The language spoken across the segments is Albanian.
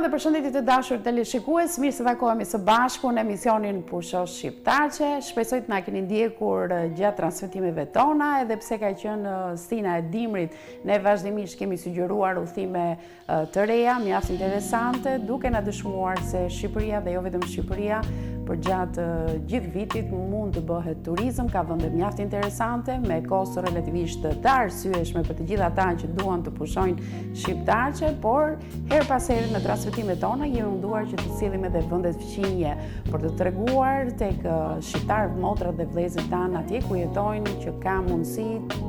Mbarë dhe përshëndetje të dashur teleshikues, mirë se takohemi së bashku në emisionin Pusho Shqiptarçe. Shpresoj të na keni ndjekur gjatë transmetimeve tona, edhe pse ka qenë stina e dimrit, ne vazhdimisht kemi sugjeruar udhëtime të reja, mjaft interesante, duke na dëshmuar se Shqipëria dhe jo vetëm Shqipëria, përgjatë gjithë vitit mund të bëhet turizëm, ka vende mjaft interesante, me kosto relativisht të arsyeshme për të gjithë ata që duan të pushojnë shqiptarçe, por herë pas here në transmetimet tona jemi munduar që të sjellim edhe vendet fqinje për të treguar tek shqiptarët, motrat dhe vëllezërit tanë atje ku jetojnë që ka mundësi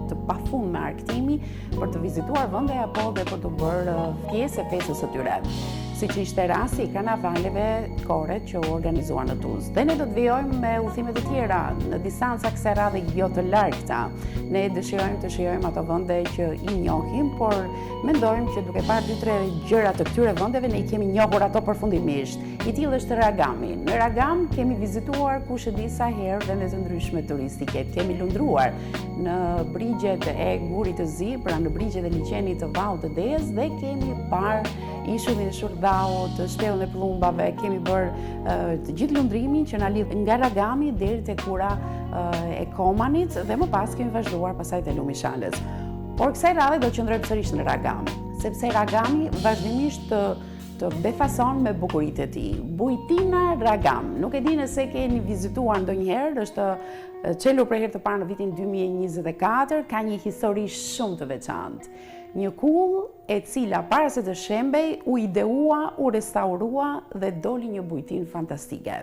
të pafundme argëtimi për të vizituar vende apo dhe për t'u bërë pjesë e festës së tyre. Siç ishte rasti i karnavaleve koret që u organizuan në Tuz. Dhe ne do të vijojmë me udhëtime të tjera në distanca kësaj radhe jo të largëta. Ne dëshirojmë të shijojmë ato vende që i njohim, por mendojmë që duke parë 2-3 gjëra të këtyre vendeve ne i kemi njohur ato përfundimisht. I tillë është Ragami. Në Ragam kemi vizituar kush e di sa herë vende të ndryshme turistike. Kemi lundruar në brigjet e Gurit të Zi, pra në brigjet e liqenit të Vaut të Dejës dhe kemi parë ishullin e Shurdhaut, shpellën e Pëllumbave, kemi bërë të gjithë lundrimin që na lidh nga Ragami deri te ura e Komanit dhe më pas kemi vazhduar pastaj te lumi i Shalës. Por kësaj radhe do të qëndrojmë sërish në Ragam, sepse Ragami vazhdimisht të të befason me bukuritë e tij. Bujtina Ragam, nuk e di nëse keni vizituar ndonjëherë, është çelur për herë të parë në vitin 2024, ka një histori shumë të veçantë. Një kullë e cila para se të shembej u ideua, u restaurua dhe doli një bujtinë fantastike.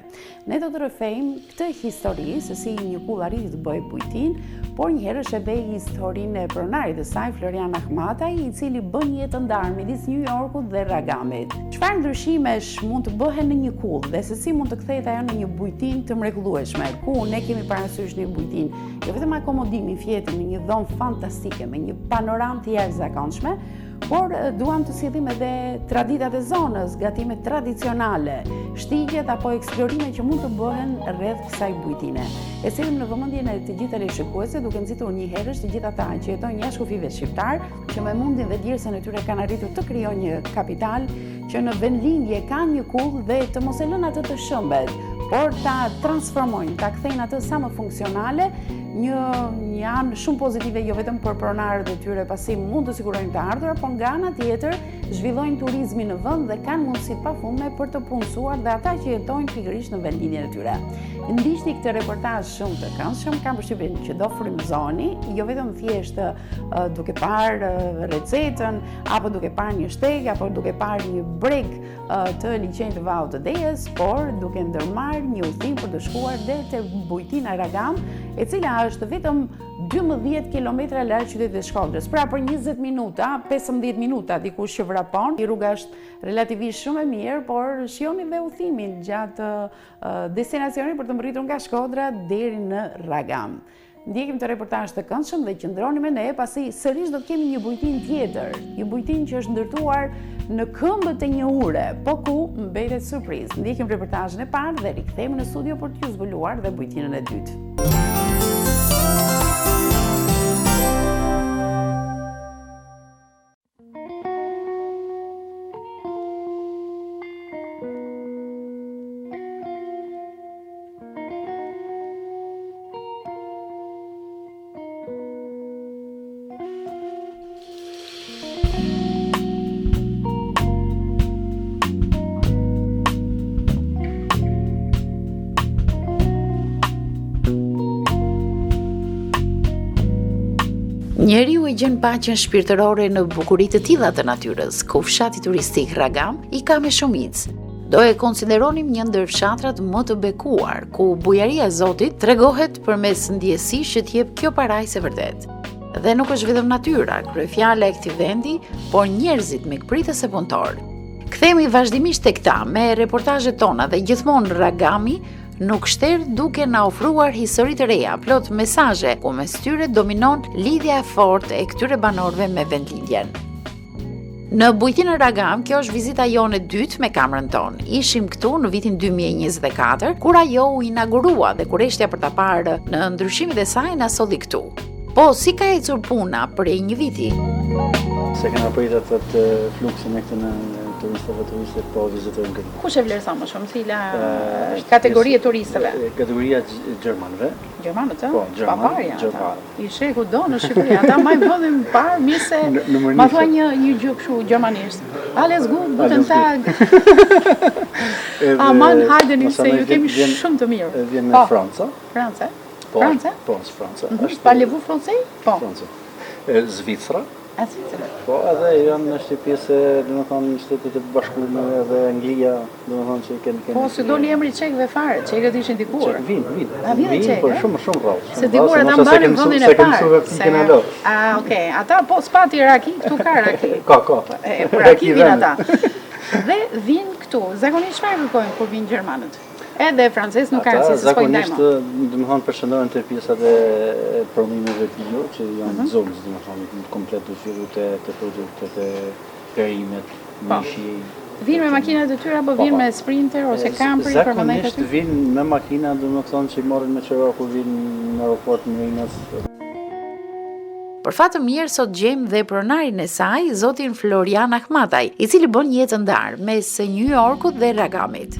Ne do të rrëfejmë këtë histori se si një kullë arriti të bëhej bujtinë, por njëherësh edhe historinë e pronarit të saj, Florian Ahmataj, i cili bën jetë të ndarë midis New Yorkut dhe Ragamit. Çfarë ndryshimesh mund të bëhen në një kullë dhe se si mund të kthehet ajo në një bujtinë të mrekullueshme, ku ne kemi parasysh një bujtinë Jo vetëm akomodimin, fjetjen në një dhomë fantastike, me një panoramë të jashtëzakonshme, por duam të sjellim edhe traditat e zonës, gatimet tradicionale, shtigjet apo eksplorime që mund të bëhen rreth kësaj bujtine. E sjellim në vëmendjen e të gjithë teleshikuesve duke nxitur njëherësh të gjithë ata që jetojnë jashtë kufijve shqiptar, që me mundin dhe djersën e tyre kanë arritur të krijojnë një kapital që në vendlindje kanë një kullë dhe të mos e lënë atë të shëmbet, por ta transformojnë, ta kthejnë atë sa më funksionale, një, një anë shumë pozitive jo vetëm për pronarët e tyre, pasi mund të sigurojnë të ardhura, por nga ana tjetër zhvillojnë turizmin në vend dhe kanë mundësi të pafundme për të punësuar dhe ata që jetojnë pikërisht në vendlindjen e tyre. Ndiqni këtë reportazh shumë të këndshëm, kam përshtypjen që do frymëzoheni, jo vetëm thjesht duke parë recetën apo duke parë një shteg apo duke parë një breg të liqenit të Vaut të Dejës, por duke ndërmarrë një udhëtim për të shkuar deri te Bujtina Ragam, e cila është vetëm 12 km larg qytetit të Shkodrës. Pra për 20 minuta, 15 minuta dikush që vrapon, rruga është relativisht shumë e mirë, por shijoni dhe udhëtimin gjatë destinacionit për të mbërritur nga Shkodra deri në Ragam. Ndjekim këtë reportazh të këndshëm dhe qëndroni me ne, pasi sërish do të kemi një bujtinë tjetër, një bujtinë që është ndërtuar në këmbët e një ure, po ku mbetet surprizë. Ndjekim reportazhin e parë dhe rikthehemi në studio për t'ju zbuluar dhe bujtinën e dytë. Njeriu e gjen paqen shpirtërore në bukuri të tilla të natyrës, ku fshati turistik Ragam i ka me shumicë. Do e konsideronim një ndër fshatrat më të bekuar, ku bujaria e Zotit tregohet përmes ndjesisë që të jep kjo parajsë e vërtetë. Dhe nuk është vetëm natyra, kryefjala e këtij vendi, por njerëzit mikpritës e punëtorë. Kthehemi vazhdimisht tek ta me reportazhet tona dhe gjithmonë Ragami nuk shter duke na ofruar histori të reja, plot mesazhe, ku mes tyre dominon lidhja e fortë e këtyre banorëve me vendlindjen. Në Bujtinën Ragam, kjo është vizita jonë e dytë me kamerën tonë. Ishim këtu në vitin 2024, kur ajo u inaugurua dhe kureshtja për ta parë në ndryshimet e saj na solli këtu. Po, si ka ecur puna prej një viti? S'e kena pritë atë fluksin e këtë në. turistëve turistët po vizitojnë këtë. Kush e vlerëson më shumë, cila kategori e turistëve? Kategoria e gjermanëve. Gjermanët, ë? Po, gjermanë, gjermanë. I sheh kudo në Shqipëri, ata mbajnë vendin e parë, mirë se ma thua një një gjë kështu gjermanisht. Alles gut, guten Tag. Aman hajdeni se ju kemi shumë të mirë. Vjen nga po. Franca. Franca? Po, Franca? Po, Franca. Mhm. Parlez-vous français? Po. Franca. Zvicra. A Zvicra. Po, edhe janë në një pjesë, domethënë, në Shtetet e Bashkuara edhe Anglia, domethënë që kenë kenë. Po, s'i doli emri çekëve fare, çekët ishin dikur. Çek, vijnë, vijnë. A vijnë çekë? Po, shumë shumë rrallë. Se dikur ata mbanin vendin e parë. Se A, okay. Ata po s'pati raki, këtu ka raki. Ka, ka. E, për raki vijnë ata. Dhe vijnë këtu. Zakonisht çfarë kërkojnë kur vijnë gjermanët? Edhe francezët nuk kanë si s'po i ndajmë. Zakonisht, domethënë, përqendrohen te pjesat e prodhimeve bio, që janë mm -hmm. zonës, domethënë, komplet të zhvillu te, te produktet e perimet, po. mishi. Vijnë me makinat e tyre apo po, vijnë po. me Sprinter ose Camry për më Zakonisht vijnë me makina, domethënë që i marrin me qera kur vijnë në aeroport në Rinas. Për fat të mirë sot gjejmë dhe pronarin e saj, zotin Florian Ahmataj, i cili bën jetë të ndarë mes New Yorkut dhe Ragamit.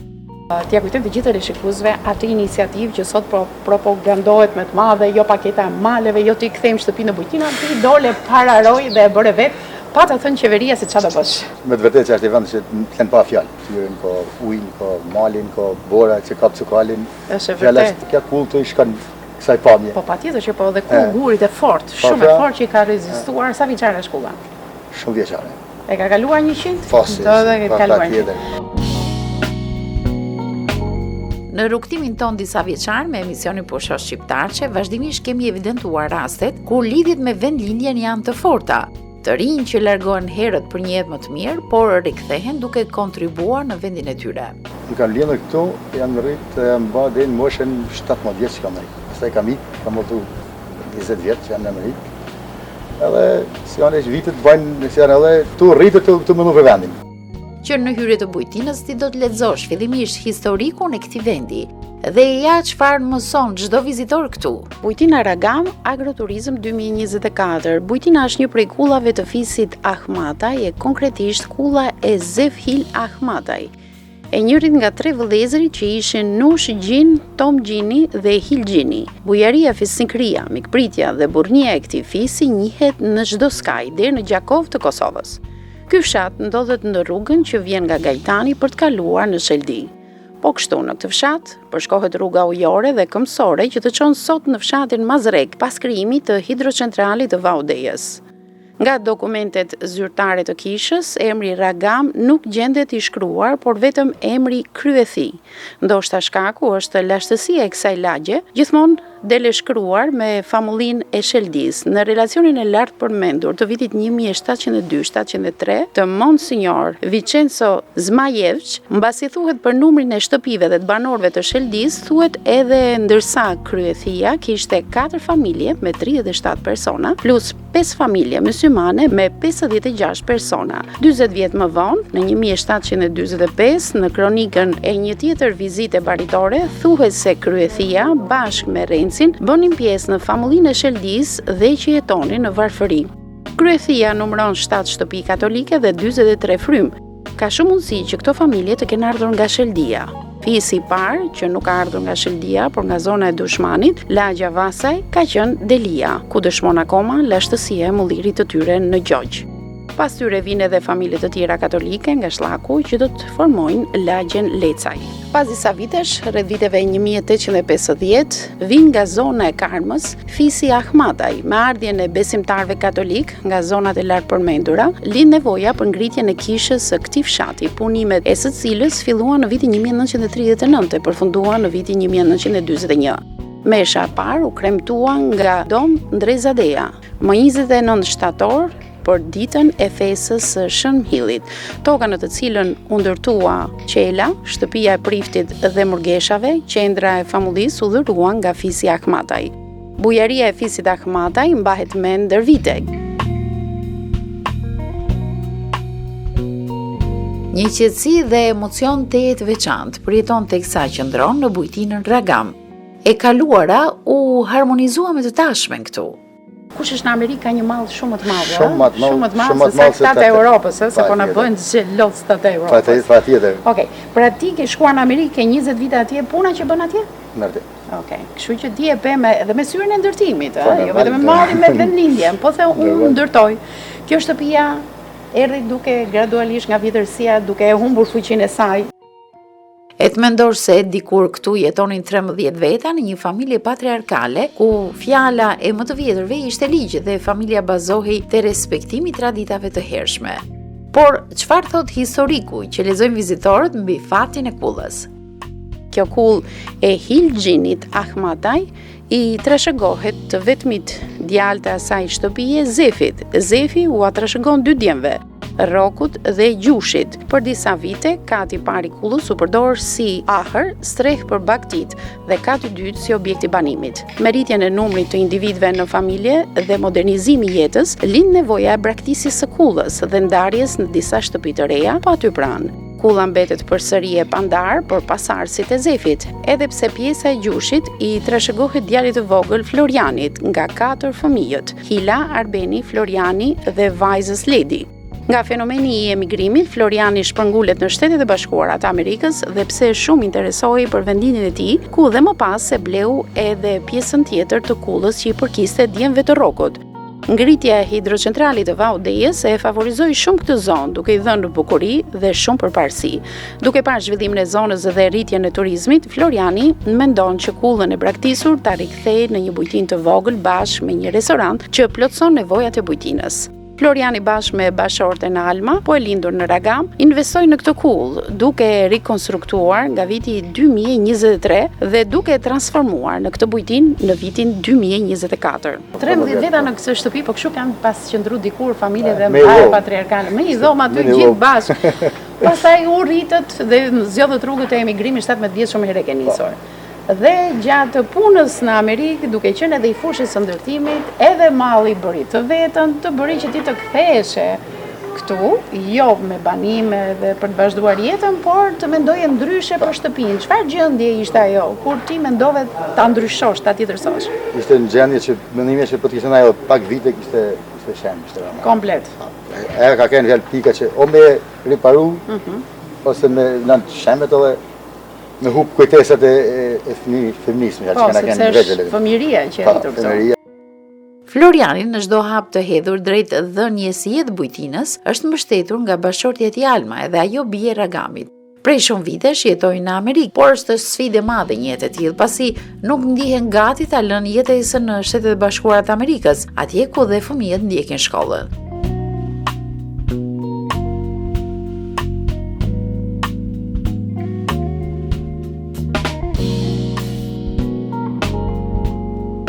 T'ia kujtojmë të gjithë teleshikuesve atë iniciativë që sot po propagandohet me të madhe, jo paketa e maleve, jo t'i kthejmë shtëpinë në bujtina, ti dole pararojë dhe e bëre vetë, pa të thënë qeveria se ça do bësh. Me të vërtetë që është një vend që të lën pa fjalë, fytyrën, ka ujin, ka malin, ka bora që kap cukalin. Është e vërtetë. Kjo kullë këtu i shkon kësaj pamje. Po patjetër që po dhe kullë gurit e fortë, po, shumë e pra. fortë që i ka rezistuar, sa vjeçare është kulla? Shumë vjeçare. E ka kaluar 100? Po, si, Do të ketë kaluar 100. Në rrugëtimin tonë disavjeçar me emisionin Pusho Shqiptarçe, vazhdimisht kemi evidentuar rastet kur lidhjet me vendlindjen janë të forta. Të rinj që largohen herët për një jetë më të mirë, por rikthehen duke kontribuar në vendin e tyre. Unë kam lindur këtu, jam rrit, jam ba deri në moshën 17 vjeç që kam rrit. Pastaj kam ik, kam udhëtu 20 vjet që jam në Amerikë. Edhe si janë që vitet bëjnë, si janë edhe tu rritur tu, tu mendu për vendin. Që në hyrje të bujtinës ti do të lexosh fillimisht historikun e këtij vendi dhe ja çfarë mëson çdo vizitor këtu. Bujtina Ragam, Agroturizëm 2024. Bujtina është një prej kullave të fisit Ahmataj e konkretisht kulla e Zefhil Ahmataj. E njërit nga tre vëllezërit që ishin Nush Gjin, Tom Gjini dhe Hil Gjini. Bujaria, fisnikëria, mikpritja dhe burrnia e këtij fisi njihet në çdo skaj, deri në Gjakovë të Kosovës. Ky fshat ndodhet në rrugën që vjen nga Gajtani për të kaluar në Sheldi. Po kështu, në këtë fshat përshkohet rruga ujore dhe këmbësore që të çon sot në fshatin Mazrek pas krijimit të hidrocentralit të Vaut Dejës. Nga dokumentet zyrtare të kishës, emri Ragam nuk gjendet i shkruar, por vetëm emri Kryethi. Ndoshta shkaku është lashtësia e kësaj lagje, gjithmonë del e shkruar me famullinë e Sheldisë. Në relacionin e lartpërmendur të vitit 1702-703 të Monsinjor Vincenzo Zmajevç, mbasi thuhet për numrin e shtëpive dhe të banorëve të Sheldisë, thuhet edhe ndërsa Kryethia kishte 4 familje me 37 persona, plus 5 familje myslimane me 56 persona. 40 vjet më vonë, në 1745, në kronikën e një tjetër vizite baritore, thuhet se Kryethia bashkë me Rencin bënin pjesë në famullinë e Sheldisë dhe që jetonin në varfëri. Kryethia numëron 7 shtëpi katolike dhe 43 frymë. Ka shumë mundësi që këto familje të kenë ardhur nga Sheldia. Fisi i parë që nuk ka ardhur nga Sheldia, por nga zona e Dushmanit, lagja Vasaj, ka qenë Delia, ku dëshmon akoma lashtësia e mullirit të tyre në Gjogj. Pas tyre vijnë edhe familje të tjera katolike nga Shllaku që do të formojnë lagjen Lecaj. Pas disa vitesh, rreth viteve 1850, vijnë nga zona e Karmës, fisi Ahmataj, me ardhjen e besimtarëve katolikë, Nga zonat e lartpërmendura, lind nevoja për ngritjen e kishës së këtij fshati, punimet e së cilës filluan në vitin 1939 e përfunduan në vitin 1941. Mesha e parë u kremtua nga Dom Ndre Zadeja, më 29 shtator për ditën e festës së Shën Mëhillit. Toka në të cilën u ndërtua qela, shtëpia e priftit dhe murgeshave, qendra e famullisë u dhurua nga fisi Ahmataj. Bujaria e fisit Ahmataj mbahet mend ndër vite. Një qetësi dhe emocion tejet të veçantë përjeton teksa qëndron në bujtinën Ragam. E kaluara u harmonizua me të tashmen këtu. Kush është në Amerikë ka një mall shumë më të madh, ëh? Shumë më të madh, shumë më të madh se sa këta të Europës, ëh, se po na bëjnë xheloz këta të Europës. Patjetër, patjetër. Okej. Pra ti ke shkuar në Amerikë, ke 20 vite atje, puna që bën atje? Ndërtim. Okej. Kështu që ti e pe me edhe me syrin e ndërtimit, ëh, jo vetëm me mallin me vendlindjen, po the unë ndërtoj. Kjo shtëpia erdhi duke gradualisht nga vjetërsia, duke e humbur fuqinë e saj. E të mendosh se dikur këtu jetonin 13 veta në një familje patriarkale, ku fjala e më të vjetërve ishte ligj dhe familja bazohej te respektimi i traditave të hershme. Por, çfarë thotë historiku që lexojnë vizitorët mbi fatin e kullës? Kjo kullë e Hilxhinit Ahmataj i trashëgohet të vetmit djalë të asaj shtëpie Zefit. Zefi ua trashëgon dy djemve. Rrokut dhe Gjushit. Për disa vite, kati i parë i kullës u përdor si ahër, strehë për bagëtitë dhe kati i dytë si objekt i banimit. Me rritjen e numrit të individëve në familje dhe modernizimi i jetës, lind nevoja e braktisjes së kullës dhe ndarjes në disa shtëpi të reja, po aty pranë. Kulla mbetet përsëri e pandarë për pasardhësit e Zefit, edhe pse pjesa e Gjushit i trashëgohet djalit të vogël Florianit nga katër fëmijët. Hila, Arbeni, Floriani dhe vajzës Ledi. Nga fenomeni i emigrimit, Floriani shpërngulet në Shtetet e Bashkuara të Amerikës dhe pse shumë interesohej për vendlindjen e tij, ku dhe më pas e bleu edhe pjesën tjetër të kullës që i përkiste djemve të Rrokut. Ngritja e hidrocentralit të Vaut Dejës e favorizoi shumë këtë zonë, duke i dhënë bukuri dhe shumë përparësi. Duke parë zhvillimin e zonës dhe rritjen e turizmit, Floriani mendon që kullën e braktisur ta rikthejë në një bujtinë të vogël bashkë me një restorant që plotëson nevojat e bujtinës. Floriani bashkë me bashkëshorten Alma, po e lindur në Ragam, investoi në këtë kullë, duke e rikonstruktuar nga viti 2023 dhe duke e transformuar në këtë bujtinë në vitin 2024. 13 veta në këtë shtëpi, po kështu kanë pas qëndru dikur familje dhe mbarë patriarkale. Me një dhomë aty gjithë bashkë. Pastaj u rritët dhe zgjodhët rrugët e emigrimit 17 vjeç shumë herët e ke nisur. Dhe gjatë punës në Amerikë, duke qenë edhe i fushës së ndërtimit, edhe malli bëri të vetën, të bëri që ti të ktheheshe këtu, jo me banime dhe për të vazhduar jetën, por të mendoje ndryshe për shtëpinë. Çfarë gjendje ishte ajo kur ti mendove ta ndryshosh, ta tjetërsosh? Ishte në gjendje që mendimi që po të kishte naj pak vite kishte kishte shemë, kishte rënë. Komplet. Ajo ka qenë fjalë pika që o me riparu mm -hmm. ose me lanë shemet edhe me hup kujtesat e, e, e fëmijës, me po, që kanë qenë vegjël. Fëmijëria që e rritur këto. Floriani në çdo hap të hedhur drejt dhënies jetë bujtinës, është mbështetur nga bashkëshortja e tij Alma edhe ajo bijë e Ragamit. Prej shumë vitesh jetojnë në Amerikë, por është sfidë e madhe një jetë e tillë, pasi nuk ndihen gati ta lënë jetesën në Shtetet e Bashkuara të Amerikës, atje ku dhe fëmijët ndjekin shkollën.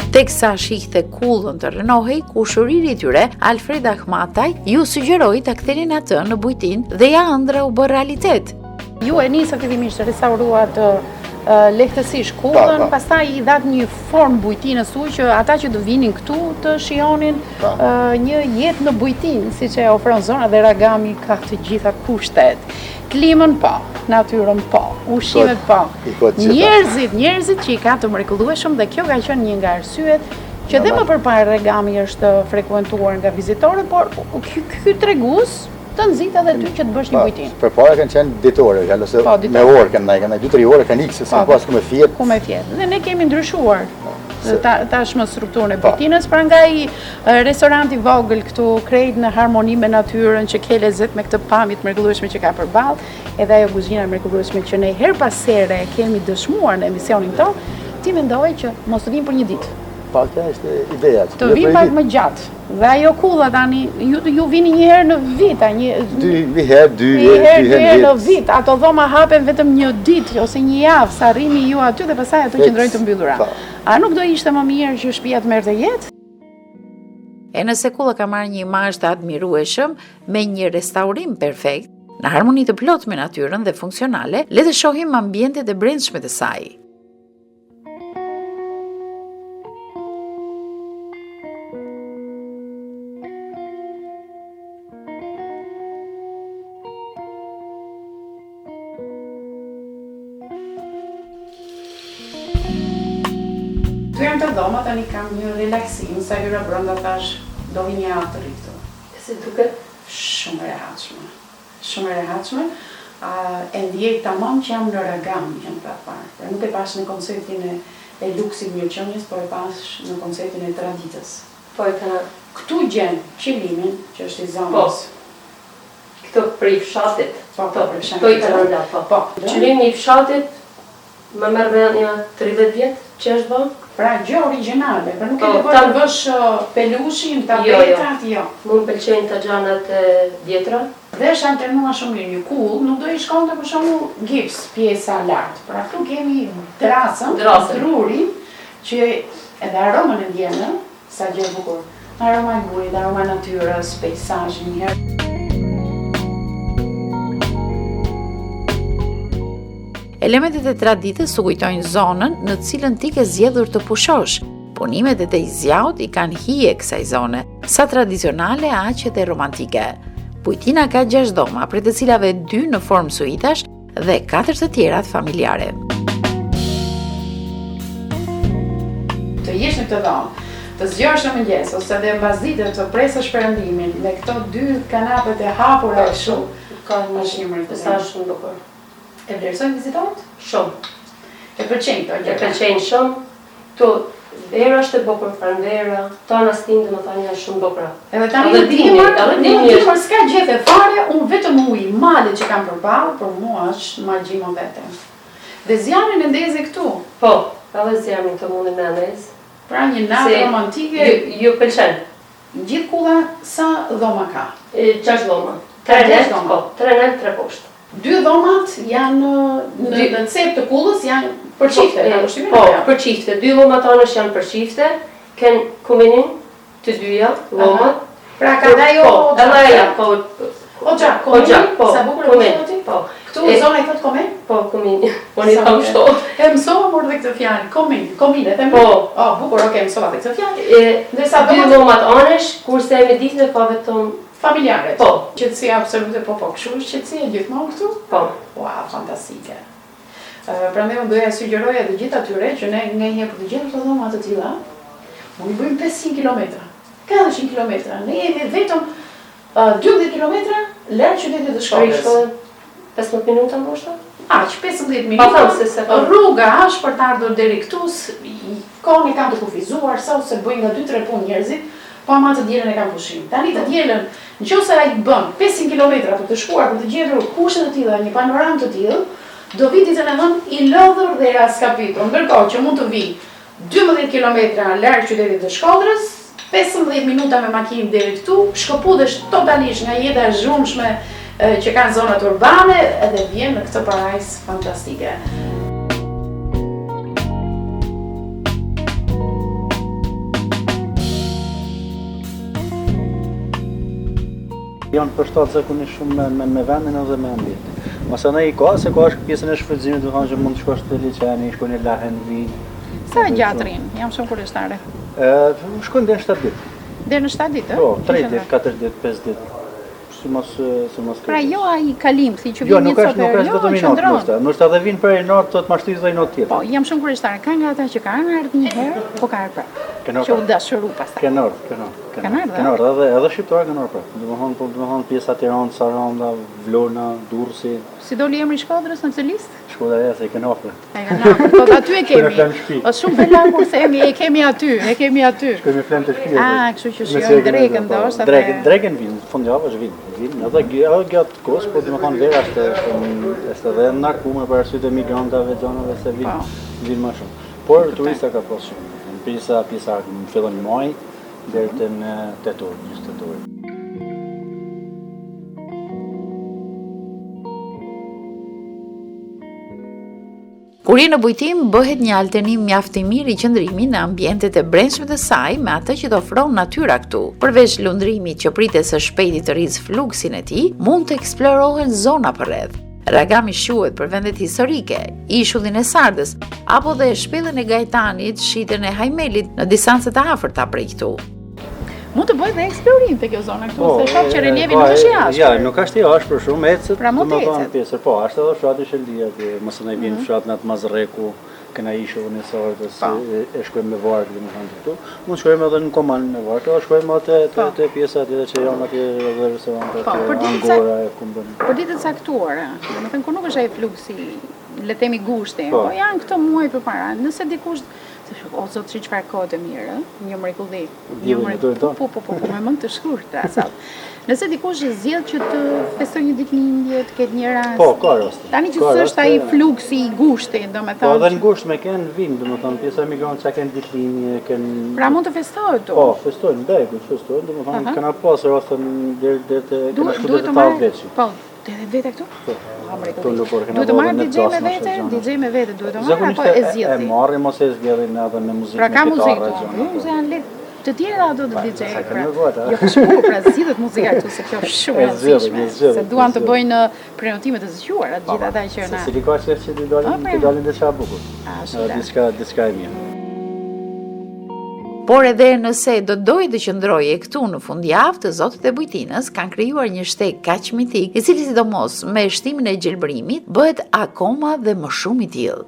Teksa shihte kullën të rrënohej, kushëriri i tyre, Alfred Ahmataj, iu sugjeroi ta kthenin atë në bujtinë dhe ja ëndrra u bë realitet. Ju e nisët fillimisht restauruat lehtësisht kullën, pastaj i dhatë një formë bujtinës su që ata që të vinin këtu të shijonin një jetë në bujtinë, siç e ofron zona dhe Ragami ka të gjitha kushtet. Klimën po, natyrën po, ushqimet po. Njerëzit, njerëzit që i ka të mrekullueshëm dhe kjo ka qenë një nga arsyet që dhe më përpara Ragami është frekuentuar nga vizitorët, por ky tregues të nxit edhe ty që të bësh një bujtinë. Përpara kanë qenë ditore, fjalë ose po, me orë kanë ndaj, kanë 2-3 orë kanë ikë se s'ka po, pas ku me fjet. Ku me fjet. Dhe ne kemi ndryshuar ta, tashmë strukturën e bujtinës, prandaj restoranti i vogël këtu krejt në harmoni me natyrën që ke lezet me këtë pamje të mrekullueshme që ka përballë, edhe ajo kuzhina e mrekullueshme që ne herë pas here kemi dëshmuar në emisionin tonë, ti mendove që mos të vijmë për një ditë. Po kjo është ideja. Të vijmë pak më gjatë. Dhe ajo kulla tani, ju, ju vini një herë në vit, a një... Dy, një herë, dy, një herë, dy herë në vit. Ato dhoma hapen vetëm një ditë ose një javë, sa rrini ju aty dhe pastaj ato qëndrojnë të mbyllura. Po. A nuk do ishte më mirë që shtëpia të merrte jetë? E nëse kulla ka marrë një imazh të admirueshëm me një restaurim perfekt, në harmoni të plotë me natyrën dhe funksionale, le të shohim ambientet e brendshme të saj. Këtu janë këto dhoma, tani kam një relaksim, sa hyra brenda thash do vi një javë të rri këtu. Si duket? Shumë e rehatshme. Shumë e rehatshme. E ndjej tamam që jam në Ragam, që në parë. Pra nuk e pash në konceptin e e luksit mirëqenies, por e pash në konceptin e traditës. Po e ka. Këtu gjen qilimin, që është i zonës. Po. Këto prej fshatit. Po, po, prej fshatit. Po i kanë la, po. Po. Qilimi i fshatit, më merr mendja 30 vjet që është bë. Pra gjë origjinale, pra nuk ke po, nevojë të vësh pelushin, tapetat, jo. jo. Mu më pëlqejnë të gjanat e vjetra. Dhe është alternuar shumë mirë, një kullë nuk do i shkonte për shembull gips pjesa lart. Pra këtu kemi drasën, drurin që edhe aromën e ndjen, ë? Sa gjë e bukur. Aroma e gurit, aroma e natyrës, peisazhi një herë. Elementet e traditës të kujtojnë zonën në të cilën ti ke zgjedhur të pushosh. Punimet e tezgjahut i kanë hije kësaj zone, sa tradicionale aq edhe romantike. Bujtina ka 6 dhoma, prej të cilave 2 në formë suitash dhe 4 të tjerat familjare. Të jesh në këtë dhomë, të zgjohesh në mëngjes ose edhe mbasdite të presësh perëndimin me këto dy kanapet e hapura kështu, ka një është një mrekulli. Sa është shumë bukur. E vlerësojnë vizitorët? Shumë. E pëlqejnë këto E gjëra. pëlqejnë shumë. Ktu vera është e bukur, pranvera, tana stinë domethënë janë shumë bukura. Edhe tani Edhe në dimri, dimër, edhe në dimri është. dimër s'ka gjethe fare, unë vetëm uji, malet që kam përballë, për mua është magji më vete. Dhe zjarrin e ndeze këtu. Po, edhe zjarrin të mundin me ndez. Pra një natë Se romantike. Ju, ju pëlqen. Gjithë kulla sa dhoma ka? E, Gjashtë dhoma. Ka Tre gjashtë nalt, dhoma. po, tre nalt, tre poshtë. Dy dhomat janë në Dy- në cep të kullës janë për çifte, Po, ka përshtypjen Po, apo jo? për çifte. Dy dhomat anësh janë për çifte, ken kominin të dyja dhomat. Pra ka dhe ajo Po, oxhak, edhe ajo, po. Oxhak, komin, Oxhak, po. sa bukur e komin, mësova ti? Po. Këtu E- zona i thot komen? Po, komin. Unë i Sa tham bukur. kështu. E mësova mor dhe këtë fjalë, komin, komin e them. Po. Oh, bukur, okay, mësova dhe këtë fjalë. E, Ndërsa dy dhomat dhomat anësh, kurse e meditën ka vetëm familjaret. Po. Qetësia absolute, po po, kështu është qetësia gjithmonë këtu? Po. Ua, fantastike. Ë, Prandaj unë doja sugjeroja të gjithë atyre që ne nganjëherë për të gjetur këto dhoma të tilla, mund i bëjmë 500 kilometra, 400 kilometra. Ne jemi vetëm ë, 12 kilometra larg qytetit të Prej Shkodrës. shkollën 15 minuta ndoshta? Aq, 15 Pa minuta. thënë se se po. Rruga është për të ardhur deri këtu, s- i- kohën e kanë të kufizuar, sa ose bëjnë nga 2-3 punë njerëzit, po ama të dielën e kanë pushim. Tani të dielën, nëse ai bën 500 kilometra për të shkuar për të gjetur kushte të tilla, një panoramë të tillë, do vi ditën e hënë i lodhur dhe i raskapitur. Ndërkohë që mund të vi 12 kilometra larg qytetit të Shkodrës, 15 minuta me makinë deri këtu, shkëputesh totalisht nga jeta e zhurmshme e, që kanë zonat urbane edhe vjen në këtë parajs fantastike. Janë përshtat zakonisht shumë me, me, me vendin edhe me ambientin. Masanej i ka, se ka është pjesën e shfrytëzimit, do të thonë që mund të shkosh te liqeni, shkojnë në lahen, vinë. Sa gjatë rrin? Jam shumë kurioztare. Ë, shkojnë deri në 7 ditë. Deri në 7 ditë, ë? Po, 3 ditë, 4 ditë, 5 ditë. Si mos si mos Pra jo ai kalimthi që Jo, vjen një nuk është copë nuk herë, është jo, vetëm një natë, qëndron. ndoshta. Ndoshta edhe vinë për një natë, thotë ma shty dhe një natë tjetër. Po, jam shumë kurioztare. Ka nga ata që kanë ardhur një herë, po ka ardhur prapë. Kanë Që u ardhur. dashuru pastaj. Kanë ardhur, kanë ardhur. Kanë ardhur, Kanë ardhur, edhe edhe shqiptarë kanë ardhur prapë. Domethënë, po domethënë pjesa Tiranë, Saranda, Vlona, Durrësi, Si doli emri i Shkodrës në këtë listë? Shkodra e se i kanë afër. E kanë afër, po aty e Shkojnë kemi. flemë në shtëpi. Është shumë bela kur themi e kemi aty, e kemi aty. Shkojmë me flemë te shtëpia. Ah, kështu që Me shijojnë se e kemi drekën aty, po. ndoshta dhe- Drekën, drekën vinë, fundjavë është vinë, vinë, edhe gj- edhe gjatë kohës, po domethënë vera është është është edhe ngarkuar për arsye të migrantave, gjanave se vinë, Po. vinë më shumë. Por turista ka pas shumë. Në Pjesa pjesa në fillon maj deri te në tetor, gjysmë tetor. Kur je në Bujtim, bëhet një alternim mjaft i mirë i qëndrimit në ambientet e brendshme të saj me atë që të ofron natyra këtu. Përveç lundrimit që pritet së shpejti të rrisë fluksin e tij, mund të eksplorohen zona përreth. Ragami shquhet për vendet historike, ishullin e Sardës, apo dhe shpellën e Gajtanit, shitën e Hajmelit në distancë të afërta prej këtu. Mund të bëhet dhe eksplorim te kjo zona këtu, se shoh që e, relievi ka, nuk është i e, ashpër. Ja, nuk është i ashpër shumë, ecet, Pra mund të domethënë ecet. pjesë, po, është edhe fshati Sheldia, atje, mos na i vjen Mhm. fshat në atë Mazreku. Kena ishullin e Sartës, po. e, e shkojmë me varkë, domethënë këtu. Mund të shkojmë edhe në Koman me varkë, edhe shkojmë atë te, po. te pjesa tjetër që janë atje edhe restorantet, po, për Angora e ku bën. Për ditë të caktuara, domethënë kur nuk është ai fluksi, le të themi gushti, po. po janë këto muaj përpara. Nëse dikush o zot si çfarë kohë të mirë, ë? Një mrekulli. Një mrekulli. Po, po, po, po, me mend të shkurtra sot. Nëse dikush zgjedh që të festojë një ditëlindje, të ketë një rast. Po, ka raste. Tani që s'është ai fluksi i gushtit, domethënë. Po edhe në gusht me kenë vijnë, domethënë pjesa e emigrantëve që kanë ditëlindje, kanë Pra mund të festohet këtu. Po, festojnë, begu, festojnë, domethënë kena pas raste deri deri te kena shku deri te 80 vjeç. Po, 80 veta këtu? Po. Duhet të marrë DJ me vete, DJ me vete, duhet të marrë apo e zgjidh ti? E marrim ose e zgjedhim edhe me muzikë pra, me kitarë. Pra ka muzikë, jo, se janë lehtë. Të tjera ato të DJ. Pra, jo, kështu, pra zgjidhet muzika këtu se kjo është shumë e rëndësishme. Se duan të bëjnë uh, prenotime të zgjuara të gjithë ata që na. Secili ka qejf që të dalin, pra. të dalin diçka e bukur. Diçka, diçka e mirë. Por edhe nëse do doje të qëndroje këtu në fundjavë, të zotët e bujtinës kanë krijuar një shteg kaq mitik, i cili sidomos me shtimin e gjelbërimit bëhet akoma dhe më shumë i tillë.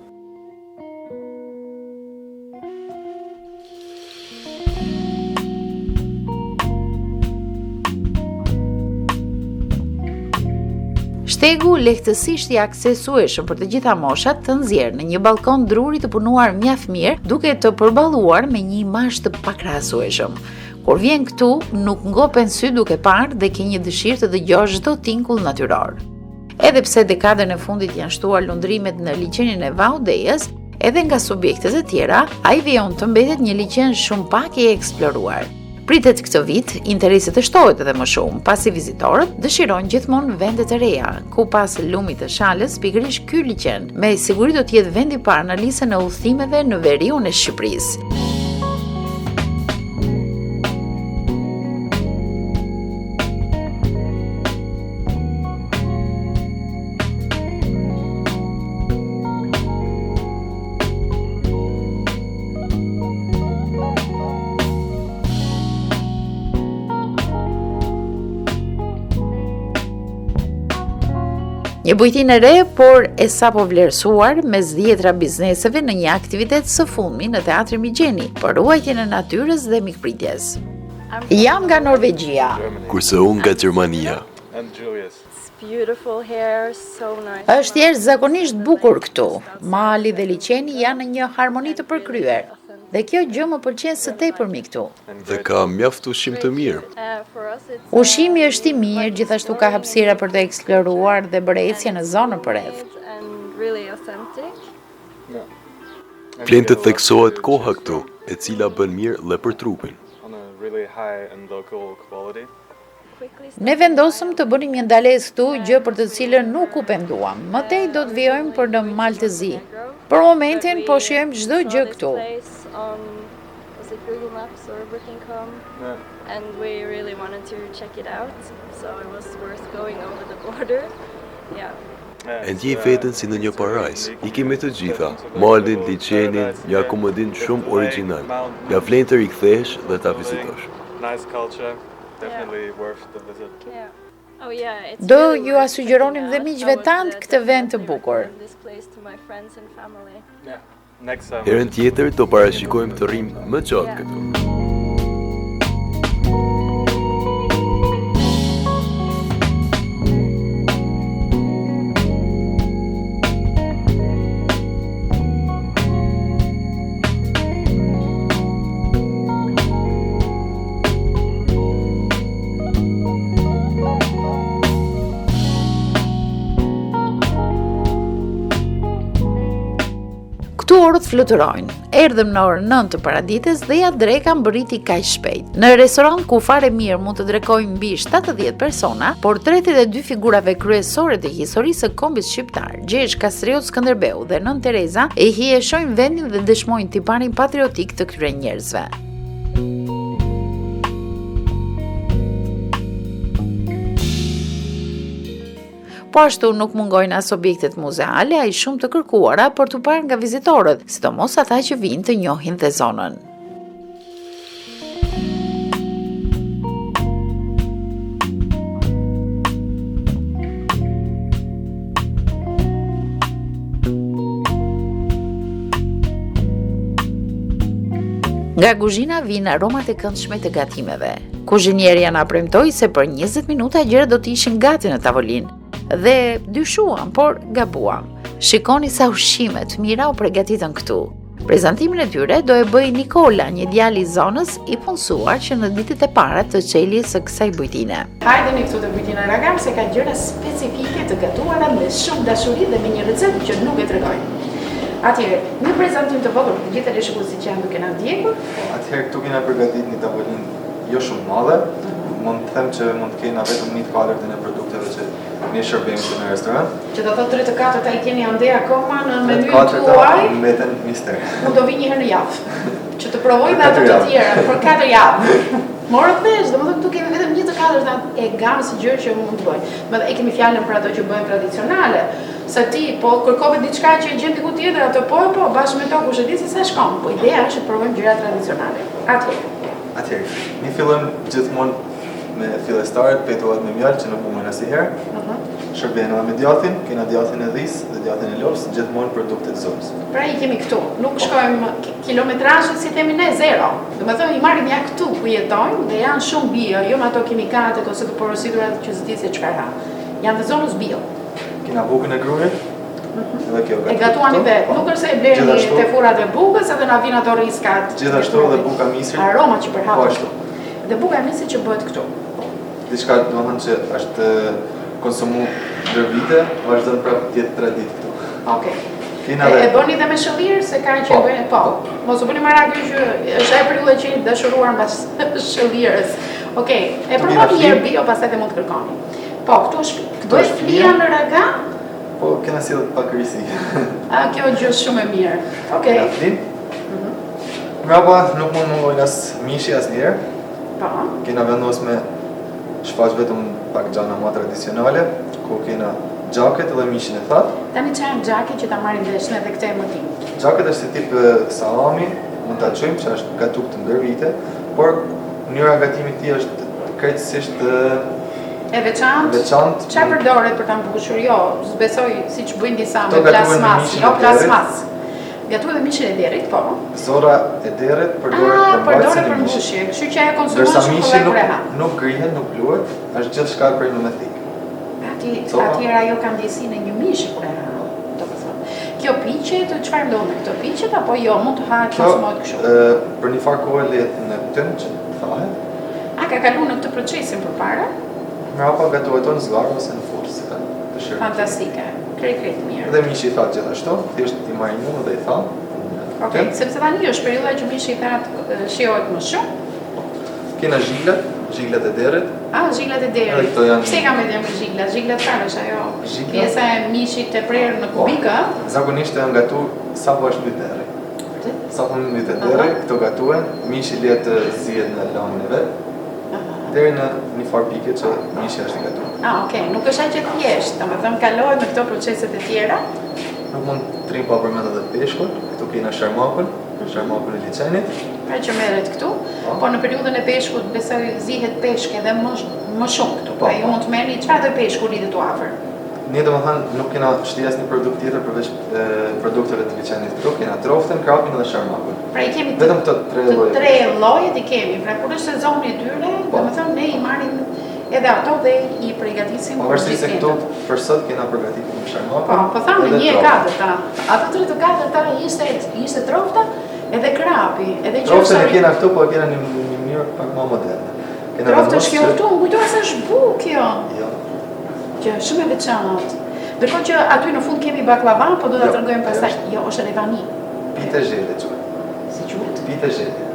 Shtegu lehtësisht i aksesueshëm për të gjitha moshat të nxjerr në një ballkon druri të punuar mjaft mirë, duke të përballuar me një imazh të pakrahasueshëm. Kur vjen këtu, nuk ngopen sytë duke parë dhe ke një dëshirë të dëgjosh çdo tingull natyror. Edhe pse dekadën e fundit janë shtuar lundrimet në liqenin e Vaut Dejës, edhe nga subjekte të tjera, ai vijon të mbetet një liqen shumë pak i eksploruar. Pritet këtë vit, interesi të shtohet edhe më shumë, pasi vizitorët dëshirojnë gjithmonë vende të reja, ku pas lumit të Shalës, pikërisht ky liqen, me siguri do të jetë vendi i parë në listën e udhëtimeve në veriun e Shqipërisë. Një bujtinë e re, por e sapo vlerësuar mes dhjetra bizneseve në një aktivitet së fundmi në Teatrin Migjeni për ruajtjen e natyrës dhe mikpritjes. Jam nga Norvegjia. Kurse unë nga Gjermania. Është jashtëzakonisht bukur këtu. Mali dhe liqeni janë në një harmoni të përkryer. Dhe kjo gjë më pëlqen së tepërmi këtu. Dhe ka mjaft ushqim të mirë. Ushqimi është i mirë, gjithashtu ka hapësira për të eksploruar dhe bërë ecje në zonën përreth. Vlen të theksohet koha këtu, e cila bën mirë dhe për trupin. Ne vendosëm të bënim një ndalesë këtu, gjë për të cilën nuk u penduam. Më tej do të vijojmë për në Mal të Zi. Për momentin po shijojmë çdo gjë këtu. E ndjej veten si në një parajsë. I kemi të gjitha, malin, liqenin, një akomodim shumë origjinal. Ia vlen të rikthehesh dhe ta vizitosh. Do jua sugjeronim dhe miqve tanë këtë vend të bukur. Herën tjetër do parashikojmë të rrimë më gjatë këtu. Këtu orët fluturojnë. Erdhëm në orën 9 të paradites dhe ja dreka mbërriti kaq shpejt. Në restorant ku fare mirë mund të drekojnë mbi 70 persona, portretet e dy figurave kryesore të historisë së kombit shqiptar, Gjergj Kastriot Skënderbeu dhe Nënë Tereza, e hijeshojnë vendin dhe dëshmojnë tiparin patriotik të këtyre njerëzve. Po ashtu nuk mungojnë as objektet muzeale, aq shumë të kërkuara për t'u parë nga vizitorët, sidomos ata që vijnë të njohin dhe zonën. Nga kuzhina vijnë aromat e këndshme të gatimeve. Kuzhinierja na premtoi se për 20 minuta gjërat do të ishin gati në tavolinë. Dhe dyshuam, por gabuam. Shikoni sa ushqime të mira u pregatitën këtu. Prezantimin e tyre do e bëjë Nikola, një djalë i zonës i punësuar që në ditët e para të çeljes së kësaj bujtine. Hajdeni këtu te bujtina Ragam se ka gjëra specifike të gatuara me shumë dashuri dhe me një recetë që nuk e tregoj. Atëherë, një prezantim të vogël për të gjithë teleshikuesit që janë duke na ndjekur. Atëherë këtu kena përgatit një tavolinë jo shumë madhe, mund të them që mund të kena vetëm një të katërtën e produkteve që ne shërbejmë këtu në restorant. Që do thotë 3 të katërta i keni ende akoma në menynë tuaj. Mbeten mister. Unë do vi një herë në javë, që të provoj dhe ato të tjera, për 4 javë. Morët vesh, domethënë këtu kemi vetëm një të katërta e gamës së gjerë që mund të bëjnë. Më e kemi fjalën për ato që bëhen tradicionale, se ti po kërkove diçka që e gjen diku tjetër, ato po e po, bashkë me to kush e di se sa shkon. Po ideja është të provojmë gjëra tradicionale. Atëherë. Atëherë, ne fillojmë gjithmonë me fillestarët, petullat me mjaltë që nuk mungojnë asnjëherë. Uh mhm. -huh. Shërbejnë edhe me djathin, kena djathin e dhisë dhe djathin e lopës, gjithmonë produkte të zonës. Pra i kemi këtu, nuk po. shkojmë kilometrazhet si themi ne zero. Domethënë i marrim ja këtu ku jetojmë dhe janë shumë bio, jo me ato kimikatet ose të porositurat që s'di se çfarë ha. Janë të zonës bio. Kena bukën e grurit, mhm. Edhe kjo E gatuani vetë, po. nuk është se e bleni te furrat e bukës edhe na vijnë ato riskat. Gjithashtu edhe buka e misrit. Aroma që përhapet. Po ashtu. Dhe buka e misrit që bëhet këtu. Diçka domethënë që është konsumu ndër vite, vazhdon prapë të jetë traditë këtu. Okej. Kena dhe... E bëni dhe me shëllirë, se ka që po. bëni, po. Mos u bëni marak ju që është ajo periudha që jeni dashuruar mbas shëllirës. Okej, e provoni një herë bio, pastaj dhe mund të kërkoni. Po, këtu është, këtu është flia në raga? Po, kena sjellë pak risi. A, kjo gjë shumë e mirë. Okej. Kena flinë. Mrapa nuk mund mungojnë as mishi asnjëherë. Po. Kena vendos me shfaq vetëm pak gjana ma tradicionale, ku kena xhaket dhe mishin e thatë. Tani ça janë xhaket që ta marrim vesh ne dhe këtë emërtim? Xhaket është si tip sallami, mund ta quajmë që është gatu këtu ndër vite, por mënyra e gatimit tij është krejtësisht e veçantë. Veçantë. Ça përdoret për ta mbushur? Jo, s'besoj siç bëjnë disa me plasmas, jo plasmas. Gatuhet me mishin e derrit, po. Zorra e derrit përdoret ah, për mbajtësin e mishit. Kështu që ajo konsumon shumë kollaj kur e ha. Nuk grihet, nuk bluhet, është gjithçka prej me thikë. Aty, atëherë ajo ka ndjesinë e një mishi kur e ha. Domethënë. Kjo piqet, çfarë ndodh me këto piqet apo jo, mund të hahet konsumohet kështu? Ë, për një farë kohe lehet në tym që të thahet. A ka kaluar në këtë procesin përpara? Mrapa gatuhet në zgarë ose në furrë, si ta dëshironi. Fantastike. Krejt krejt mirë. Dhe mishi i thatë gjithashtu, thjesht i marinum dhe i thatë. Okej, sepse tani është periudha që mishi i thatë shijohet më shumë. Po. Kena zhiglat, zhiglat e derrit. Ah, zhiglat e derrit. Këto janë Pse ka me emrin zhigla? Zhiglat çfarë është ajo? Zhiglat. Pjesa e mishit të prerë në po. kubikë, ë? Zakonisht janë gatu sapo është mbyt derri. Vërtet? Sapo mbytet derri, këto gatuen, mishi lehet të zihet në lëngun e vet. Deri në një farë pike që mishi është i gatuar. Ah, okay, nuk është aq e thjeshtë, domethënë kalohet në këto proceset e tjera. Nuk mund të rrim pa përmend edhe peshkun, këtu kena sharmakun, sharmakun e liqenit. Pra që merret këtu, po, po në periudhën e peshkut besoj zihet peshk edhe më më shumë këtu. Po, pra ju po. mund të merrni çfarë lloj peshku rritet këtu afër. Ne domethënë nuk kena shti asnjë produkt tjetër përveç produkteve të liqenit këtu, kena troftën, krapin dhe sharmakun. Pra i kemi të, vetëm këto tre lloje. Të tre llojet i kemi. Pra kur është sezoni i tyre, po. domethënë ne i marrim edhe ato dhe i përgatisim po, për gjithë se këtu për sot kena përgatitur me sharmakun. Po, po thamë një e katërta. Ato tre të katërta ishte ishte trofta edhe krapi, edhe që Troftën e kena këtu, po e kena në një mënyrë pak më moderne. Kena Troftë është kjo këtu, më kujtoja se është bukë kjo. Jo. Që është shumë e veçantë. Ndërkohë që aty në fund kemi bakllava, po do ta jo, tregojmë pastaj. Jo, është revani. Pite zhele quhet. Si quhet? Pite zhele.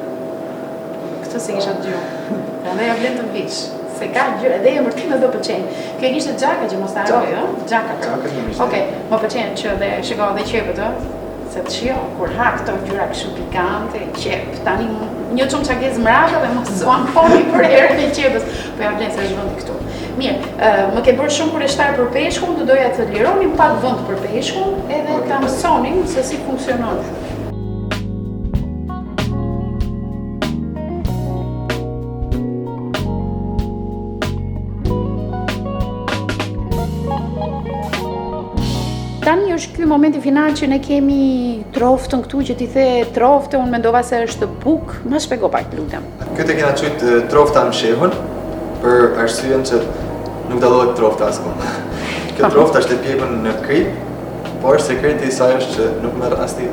Këtë s'e kisha dëgjuar. Prandaj ia vlen të vish. Se ka gjë, edhe emërtimet do pëlqejnë. Kjo ishte xhaka që mos ta harroj, ëh? Xhaka. Xhaka një mish. Okej, më pëlqen që dhe shiko dhe qepët, ëh? Se të shijo, kur ha këto gjëra kështu pikante, qepë, tani një çamçakëz mrapa dhe mos u ankoni për erën e qepës, po ia vlen se është vendi këtu. Mirë, më ke bërë shumë kureshtar për peshkun, do doja të lironim pak vend për peshkun edhe ta mësonim se si funksionon. Tani. është ky momenti final që ne kemi troftën këtu që ti the troftë, unë mendova se është bukë, ma shpjego pak, lutem. Këtë e kena qujt trofta e mshehun, për arsyen që nuk dallohet trofta askund. Kjo trofta është e pjekun në kripë, por sekreti i saj është që nuk merr asnjë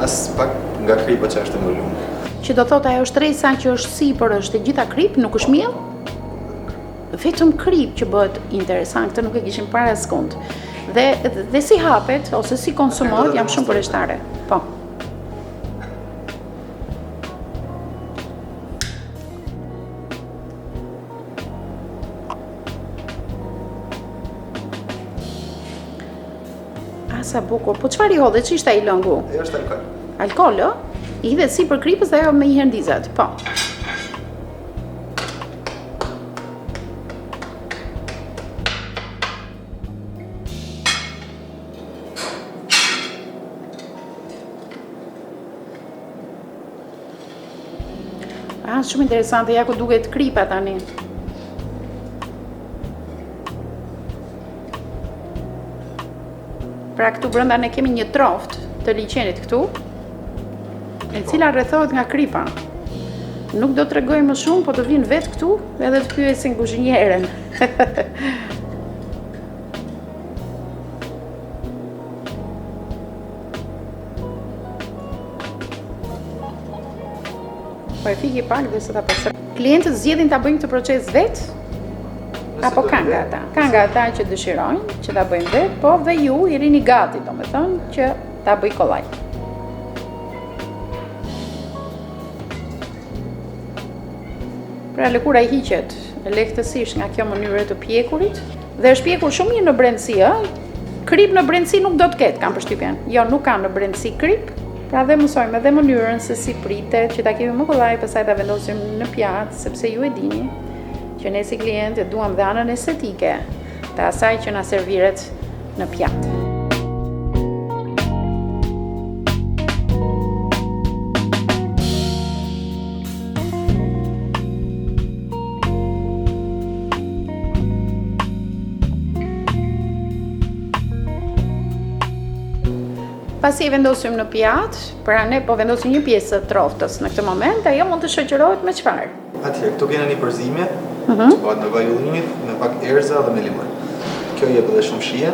as pak nga kripa që është e mbuluar. Që do thotë ajo shtresa që është sipër është e gjitha kripë, nuk është miell? Vetëm kripë që bëhet interesant, këtë nuk e kishim parë askund. Dhe dhe si hapet ose si konsumohet, jam shumë kureshtare. Po. A sa bukur. Po çfarë i hodhe? Ç'ishte ai lëngu? Ajo është alkool. Alkool, ë? I hidhet sipër kripës dhe ajo menjëherë ndizet. Po. Ah, shumë interesante, ja ku duket kripa tani. Pra këtu brenda ne kemi një troftë të liqenit këtu, e cila rrethohet nga kripa. Nuk do të tregoj më shumë, po të vijnë vetë këtu edhe të pyesin kuzhinieren. Po e fiki pak dhe se ta pastroj. Klientët zgjedhin ta bëjnë këtë proces vetë? Apo ka nga ata? Ka nga ata që dëshirojnë që ta bëjnë vetë, po dhe ju i rrini gati, domethënë, që ta bëj kollaj. Pra lëkura hiqet lehtësisht nga kjo mënyrë të pjekurit dhe është pjekur shumë mirë në brendësi, ë? Kripë në brendësi nuk do të ketë, kam përshtypjen. Jo, nuk ka në brendësi kripë. Pra dhe mësojmë edhe mënyrën se si pritet, që ta kemi më kollaj, pastaj ta vendosim në pjatë, sepse ju e dini që ne si klientë e duam dhe anën estetike të asaj që na serviret në pjatë. Pasi e vendosim në pjatë, pra ne po vendosim një pjesë të troftës në këtë moment, ajo mund të shoqërohet me çfarë? Atëherë, këtu kena një përzimje, uh mhm. -huh. që bëhet me vaj ulliri, me pak erëza dhe me limon. Kjo jep edhe shumë shije.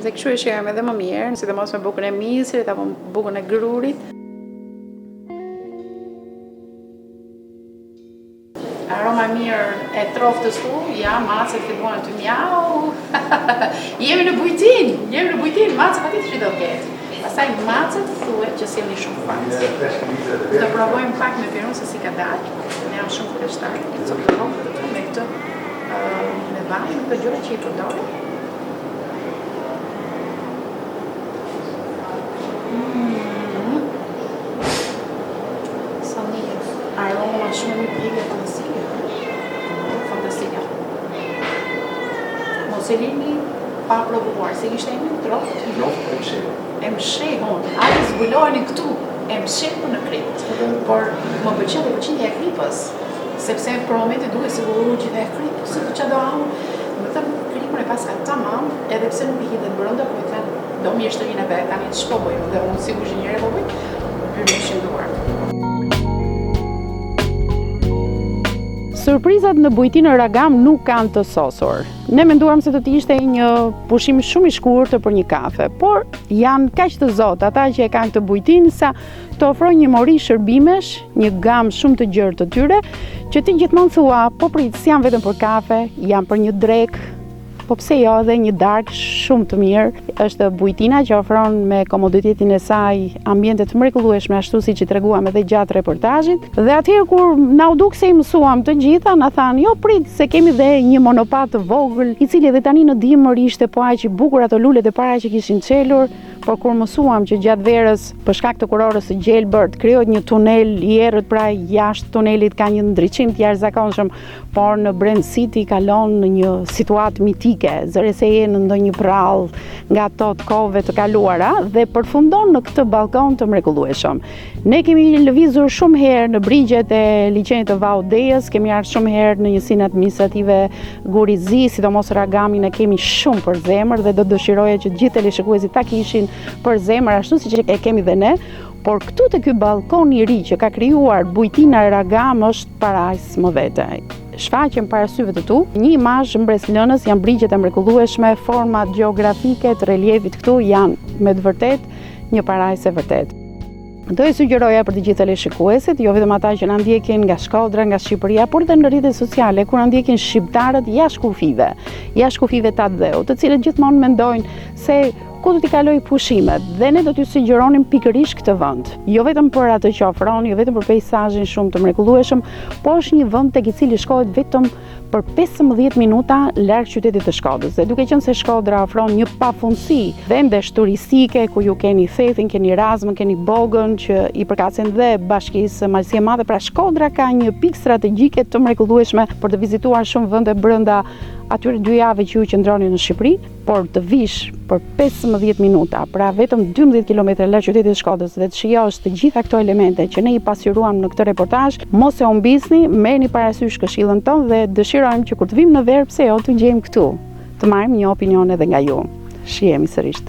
Dhe kështu e shijojmë edhe më mirë, sidomos me bukën e misrit apo bukën e grurit. Aroma e mirë e troftës tu, ja, macet filluan aty miau. jemi në bujtinë, jemi në bujtinë, macet patjetër që do ketë. Pastaj macet thuhet që sjellin shumë fat. Do provojmë pak me Pirun se si ka dalë. Ne jam shumë kureshtare, të copë të vogël këtu me këtë me vaj, me këto gjëra që i përdorim. Mm. Sa mirë. Aroma shumë e mirë pjekje fantastike. Fantastike. Mos e lini pa provuar, si ishte emri troftë? Troftë e mshehur. E mshehur. Hajde zbulojeni këtu. E mshehur në kripë. Por më pëlqen dhe përqindja e kripës, sepse për momentin duket sikur u gjitha e kripë, si të ça do hamë. Domethënë kripën e paska tamam, edhe pse nuk i hidhet brenda, po e kanë do mjeshtërinë e vet, tani ç'po bëjmë dhe unë si kuzhiniere po bëj, hyjnë duart. Surprizat në bujtinën Ragam nuk kanë të sosur. Ne menduam se do të ishte një pushim shumë i shkurtër për një kafe, por janë kaq të zotë ata që e kanë këtë bujtinë sa të ofrojnë një mori shërbimesh, një gamë shumë të gjerë të tyre, që ti gjithmonë thua, po prit, s'janë vetëm për kafe, janë për një drekë, Po pse jo edhe një darkë shumë të mirë. Është bujtina që ofron me komoditetin e saj ambiente të mrekullueshme ashtu siç i treguam edhe gjatë reportazhit. Dhe atëherë kur na u duk se i mësuam të gjitha, na thanë, jo prit se kemi dhe një monopat të vogël, i cili edhe tani në dimër ishte po aq i bukur ato lulet e para që kishin çelur. Por kur mësuam që gjatë verës, për shkak të kurorës së gjelbërt, krijohet një tunel i errët, pra jashtë tunelit ka një ndriçim të jashtëzakonshëm, por në brendësi ti kalon në një situatë mitike, zëre se je në ndonjë përrallë nga ato të kohëve të kaluara dhe përfundon në këtë ballkon të mrekullueshëm. Ne kemi lëvizur shumë herë në brigjet e liqenit të Vaut Dejës, kemi ardhur shumë herë në njësinë administrative Guri Zi, sidomos Ragamin e kemi shumë për zemër dhe do të dëshiroja që të gjithë teleshikuesit ta kishin për zemër ashtu siç e kemi dhe ne, por këtu te ky ballkon i ri që ka krijuar bujtina Ragam është parajsë më vete. Shfaqen para syve të tu, një imazh mbresëlënës janë brigjet e mrekullueshme, format gjeografike të relievit këtu janë me të vërtetë një parajsë e vërtetë. Do e sugjeroja për të gjithë teleshikuesit, jo vetëm ata që na ndjekin nga Shkodra, nga Shqipëria, por dhe në rrjetet sociale ku na ndjekin shqiptarët jashtë kufijve, jashtë kufijve të atdheut, të cilët gjithmonë mendojnë se ku do t'i kaloj pushimet dhe ne do t'ju sugjeronim pikërisht këtë vend. Jo vetëm për atë që ofron, jo vetëm për peisazhin shumë të mrekullueshëm, po është një vend tek i cili shkohet vetëm për 15 minuta larg qytetit të Shkodrës. Dhe duke qenë se Shkodra ofron një pafundësi vendesh turistike ku ju keni Thethin, keni Razmën, keni Bogën që i përkasin dhe bashkisë Malësi e Madhe, pra Shkodra ka një pikë strategjike të mrekullueshme për të vizituar shumë vende brenda atyre dy javëve që ju qëndroni në Shqipëri. Por të vish për 15 minuta, pra vetëm 12 kilometra larg qytetit të Shkodrës dhe të shijosh të gjitha këto elemente që ne i pasqyruam në këtë reportazh, mos e humbisni, merrni parasysh këshillën tonë dhe dëshirojmë që kur të vijmë në verë, pse jo, t'ju gjejmë këtu, të marrim një opinion edhe nga ju. Shihemi sërish.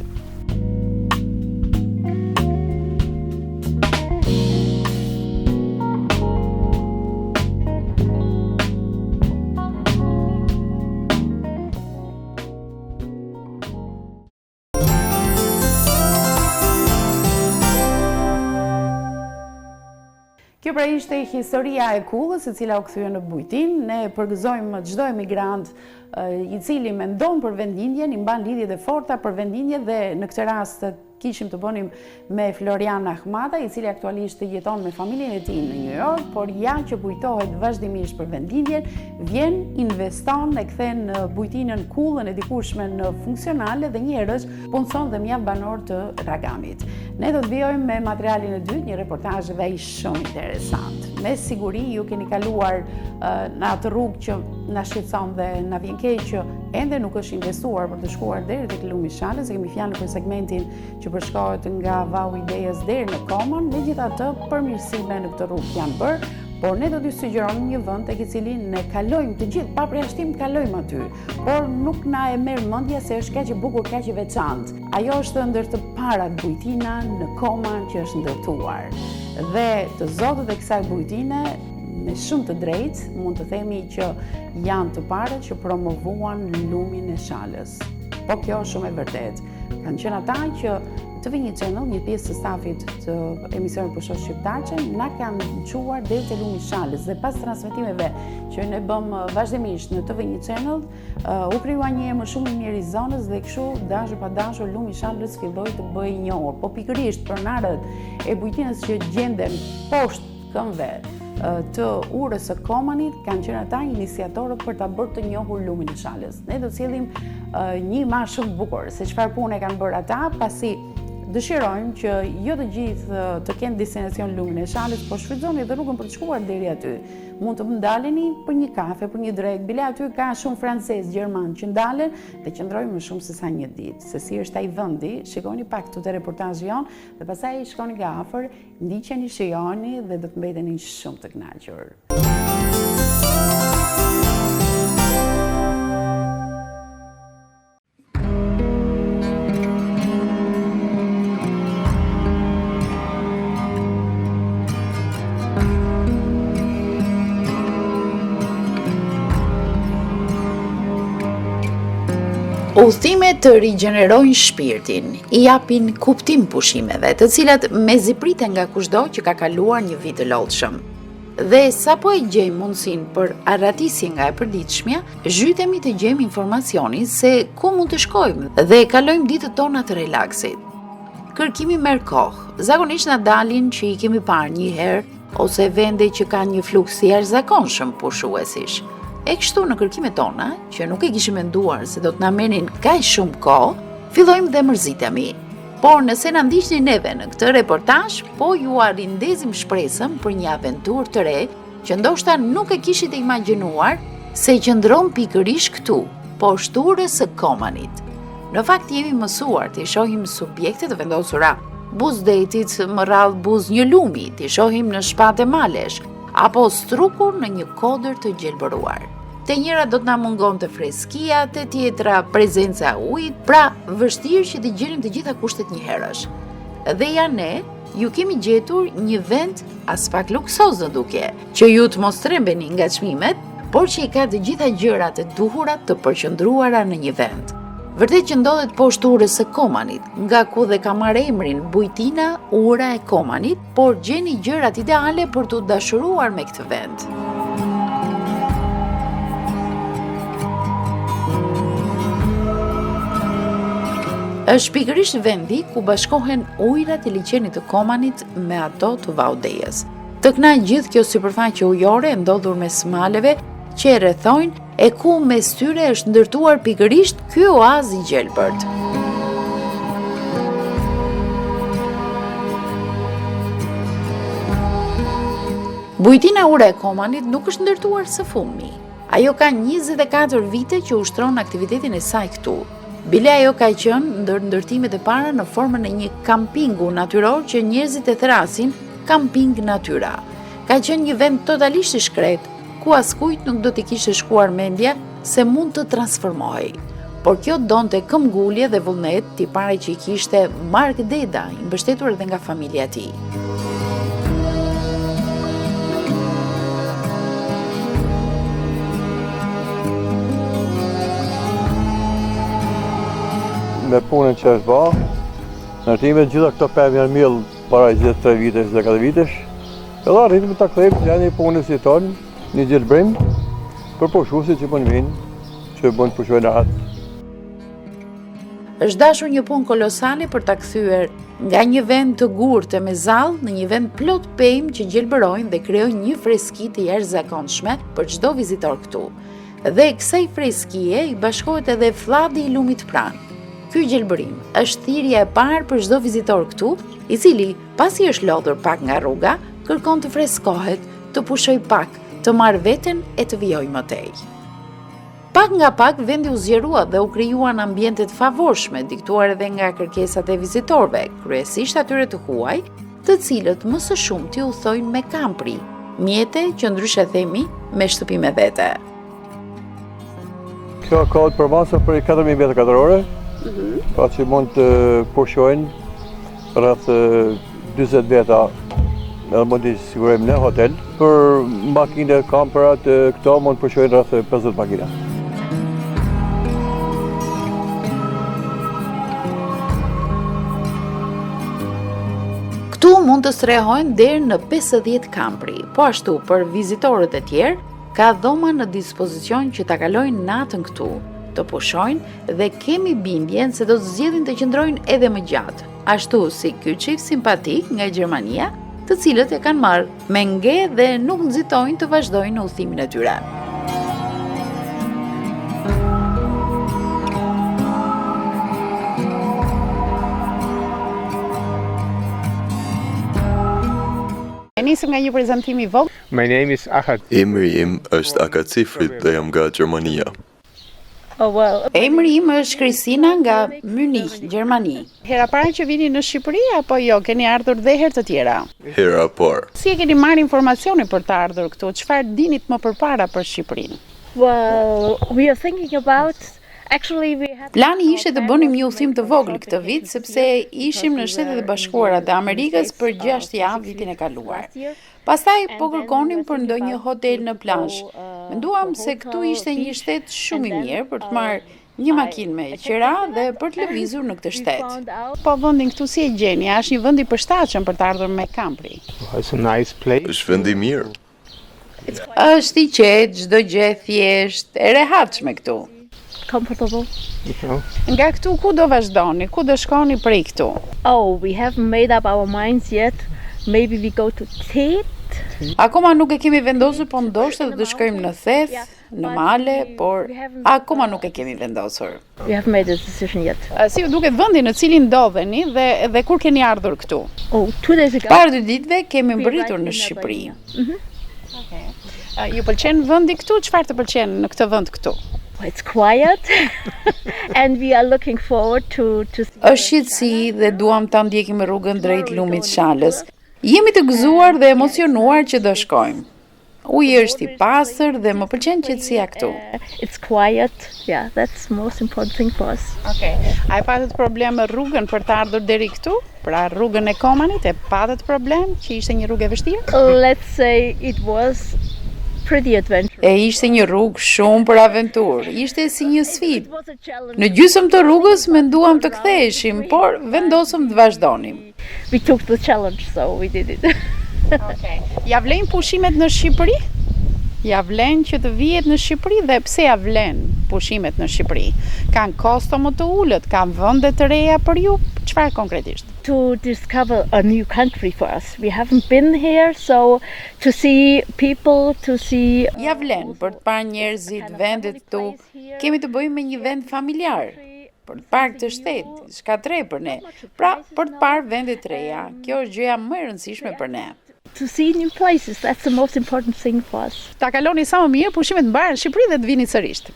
Kjo pra ishte historia e kullës e cila u kthye në bujtinë. Ne përgëzojmë çdo emigrant i cili mendon për vendlindjen, i mban lidhjet e forta për vendlindjen dhe në këtë rast Kishim të bënim me Florian Ahmataj, i cili aktualisht jeton me familjen e tij në New York, por ja që kujtohet vazhdimisht për vendlindjen, vjen, investon, e kthen bujtinën kullën e dikurshme në funksionale dhe njëherësh punëson dhe mjaft banorë të Ragamit. Ne do të vijojmë me materialin e dytë, një reportazh dhe ai shumë interesant. Me siguri ju keni kaluar në atë rrugë që na shqetëson dhe na vjen keq që ende nuk është investuar për të shkuar deri tek lumi i Shalës, e kemi fjalën për segmentin që përshkohet nga Vau i Dejës deri në Koman, megjithatë përmirësime në këtë rrugë janë bërë, por ne do t'ju sugjeronim një vend tek i cili ne kalojmë të gjithë pa përjashtim kalojmë aty, por nuk na e merr mendja se është kaq e bukur, kaq e veçantë. Ajo është ndër të parat bujtina në Koman që është ndërtuar. Dhe të zotët e kësaj bujtine me shumë të drejtë mund të themi që janë të parët që promovuan lumin e Shalës. Po kjo është shumë e vërtetë. Kanë qenë ata që TV1 Channel, një pjesë të stafit të emisionit Pusho Shqiptarçe, na kanë çuar deri te lumi i Shalës dhe pas transmetimeve që ne bëmë vazhdimisht në TV1 Channel, u krijua një emër shumë i mirë i zonës dhe kështu dashur pa dashur lumi i Shalës filloi të bëhej i njohur. Po pikërisht pronarët e bujtinës që gjenden poshtë këmbëve të urës së Komanit kanë qenë ata iniciatorët për ta bërë të njohur lumin e Shalës. Ne do të sjellim një imazh shumë të bukur se çfarë pune kanë bërë ata, pasi dëshirojmë që jo të gjithë të kenë destinacion lumin e Shalës, por shfrytëzoni edhe rrugën për të shkuar deri aty. Mund të ndaleni për një kafe, për një drekë, bile aty ka shumë francezë, gjermanë që ndalen dhe qëndrojnë më shumë se sa një ditë. Se si është ai vendi, shikoni pak këtu te reportazhi jonë dhe pastaj shkoni nga afër Ndiqeni, shijoni dhe do të mbeteni shumë të kënaqur. Udhëtimet të rigjenerojnë shpirtin, i japin kuptim pushimeve, të cilat mezi priten nga kushdo që ka kaluar një vit të lodhshëm. Dhe sapo e gjejmë mundësinë për arratisje nga e përditshmja, zhytemi të gjejmë informacionin se ku mund të shkojmë dhe kalojmë ditët tona të relaksit. Kërkimi merr kohë, zakonisht na dalin që i kemi parë një herë ose vende që kanë një fluks të jashtëzakonshëm pushuesish. E kështu në kërkimet tona, që nuk e kishim menduar se do të na merrnin kaq shumë kohë, fillojmë dhe mërzitemi. Por nëse na ndiqni neve në këtë reportazh, po jua rindezim shpresën për një aventurë të re që ndoshta nuk e kishit e imagjinuar se qëndron pikërisht këtu, poshtë urës së Komanit. Në fakt jemi mësuar t'i shohim subjekte të vendosura buzë detit, më rrallë buzë një lumi, t'i shohim në shpate malesh, apo strukur në një kodër të gjelbëruar. Te njëra do të na mungonte freskia, te tjetra prezenca e ujit, pra vështirë që t'i gjenim të gjitha kushtet njëherësh. Dhe ja ne, ju kemi gjetur një vend aspak luksoz në dukje, që ju të mos trembeni nga çmimet, por që i ka të gjitha gjërat e duhura të përqendruara në një vend. Vërtet që ndodhet poshtë urës së Komanit, nga ku dhe ka marrë emrin Bujtina Ura e Komanit, por gjeni gjërat ideale për t'u dashuruar me këtë vend. Është pikërisht vendi ku bashkohen ujërat e liqenit të Komanit me ato të Vaut Dejës. Të kënaq gjithë kjo sipërfaqe ujore e ndodhur mes maleve që e rrethojnë e ku mes tyre është ndërtuar pikërisht ky oaz i gjelbërt. Bujtina Ura e Komanit nuk është ndërtuar së fundmi. Ajo ka 24 vite që ushtron aktivitetin e saj këtu. Bile ajo ka qenë ndër ndërtimet e para në formën e një kampingu natyror që njerëzit e thërrasin Kamping Natyra. Ka qenë një vend totalisht i shkretë, ku askujt nuk do t'i kishte shkuar mendja se mund të transformohej. Por kjo donte këmbëngulje dhe vullnet, tipare që i kishte Mark Deda, i mbështetur edhe nga familja e tij. Me punën që është ba, ndërtimet gjitha këto pemë janë mjellë para gjithë 3 vitesh dhe 4 vitesh, edhe arritëm të kthejmë gjendjen e punës si tonë, një gjelbrim, për pushuesit që po vinë, që bën të pushojnë rahat. Është dashur një punë kolosale për ta kthyer nga një vend të gurtë e me zall në një vend plot pemë që gjelbërojnë dhe krijojnë një freski të jashtëzakonshme për çdo vizitor këtu. Dhe kësaj freskie i bashkohet edhe flladi i lumit pranë. Ky gjelbërim është thirrja e parë për çdo vizitor këtu, i cili pasi është lodhur pak nga rruga, kërkon të freskohet, të pushojë pak, të marrë veten e të vijojë më tej. Pak nga pak vendi u zgjerua dhe u krijuan ambiente të favorshme, diktuar edhe nga kërkesat e vizitorëve, kryesisht atyre të huaj, të cilët më së shumti udhëtojnë me kampri, mjete që ndryshe themi me shtëpi me vete. Kjo ka të përmasa për 4.000 metra katrore, mhm. pra që mund të pushojnë rreth 40 veta edhe mund t'i sigurojmë në hotel. Për makinë, kamperat, këto mund të pushojnë rreth 50 makina. Këtu mund të strehohen deri në 50 kampri. Po ashtu, për vizitorët e tjerë, ka dhoma në dispozicion që ta kalojnë natën këtu, të pushojnë dhe kemi bindjen se do të zgjedhin të qëndrojnë edhe më gjatë, ashtu si ky çift simpatik nga Gjermania, të cilët e kanë marrë me nge dhe nuk nxitojnë të vazhdojnë në udhëtimin e tyre. E nisim nga një prezantim i vogël. My name is Achat. Emri im është Achat Sifrit dhe jam nga Gjermania. Oh, well. Emri im është Kristina nga Munich, Gjermani. Hera e parë që vini në Shqipëri apo jo, keni ardhur dhe herë të tjera? Hera e parë. Si e keni marrë informacionin për të ardhur këtu? Çfarë dinit më përpara për Shqipërinë? Well, we are thinking about Actually we had Plani ishte të bënim një udhëtim të vogël këtë vit sepse ishim në Shtetet e Bashkuara të Amerikës për 6 javë vitin e kaluar. Pastaj po kërkonim për ndonjë hotel në plazh. Menduam se këtu ishte një shtet shumë i mirë për të marrë një makinë me qira dhe për të lëvizur në këtë shtet. Po vendin këtu si e gjeni? A është një vend i përshtatshëm për të ardhur me kampri? It's a nice place. Është vend i mirë. Është i qetë, çdo gjë e thjeshtë, e rehatshme këtu. Comfortable. Nga këtu ku do vazhdoni? Ku do shkoni prej këtu? Oh, we haven't made up our minds yet. Maybe we go to Theth. Akoma nuk e kemi vendosur, po ndoshta do të shkojmë në Theth, në male, por akoma nuk e kemi vendosur. We haven't made a decision yet. Si ju duket vendi në cilin ndodheni dhe dhe kur keni ardhur këtu? Oh, two days ago. Para dy ditëve kemi mbërritur në Shqipëri. Mhm. Okej. Ju pëlqen vendi këtu? Çfarë të pëlqen në këtë vend këtu? It's quiet and we are looking forward to to see. Është qetësi dhe duam ta ndjekim rrugën drejt lumit Shalës. Jemi të gëzuar dhe emocionuar që do shkojmë. Uji është i pastër dhe më pëlqen qetësia këtu. It's quiet. Yeah, that's the most important thing for us. Okej. A e patët problem rrugën për të ardhur deri këtu? Pra rrugën e Komanit e patët problem që ishte një rrugë e vështirë? Let's say it was pretty adventurous. E ishte një rrugë shumë për aventurë, ishte si një sfidë. Në gjysmë të rrugës menduam të ktheheshim, por vendosëm të vazhdonim. We took the challenge, so we did it. Okej. Ja vlen pushimet në Shqipëri? Ja vlen që të vihet në Shqipëri dhe pse ja vlen pushimet në Shqipëri? Kanë kosto më të ulët, kanë vende të reja për ju? Çfarë konkretisht? To discover a new country for us. We haven't been here, so to see people, to see Ja vlen për të parë njerëzit, vendet këtu. Kemi të bëjmë me një vend familjar. Për të parë këtë shtet, diçka të re për ne. Pra, për të parë vende të reja. Kjo është gjëja më e rëndësishme për ne. To see new places, that's the most important thing for us. Ta kaloni sa më mirë pushimet mbarë në Shqipëri dhe të vini sërish.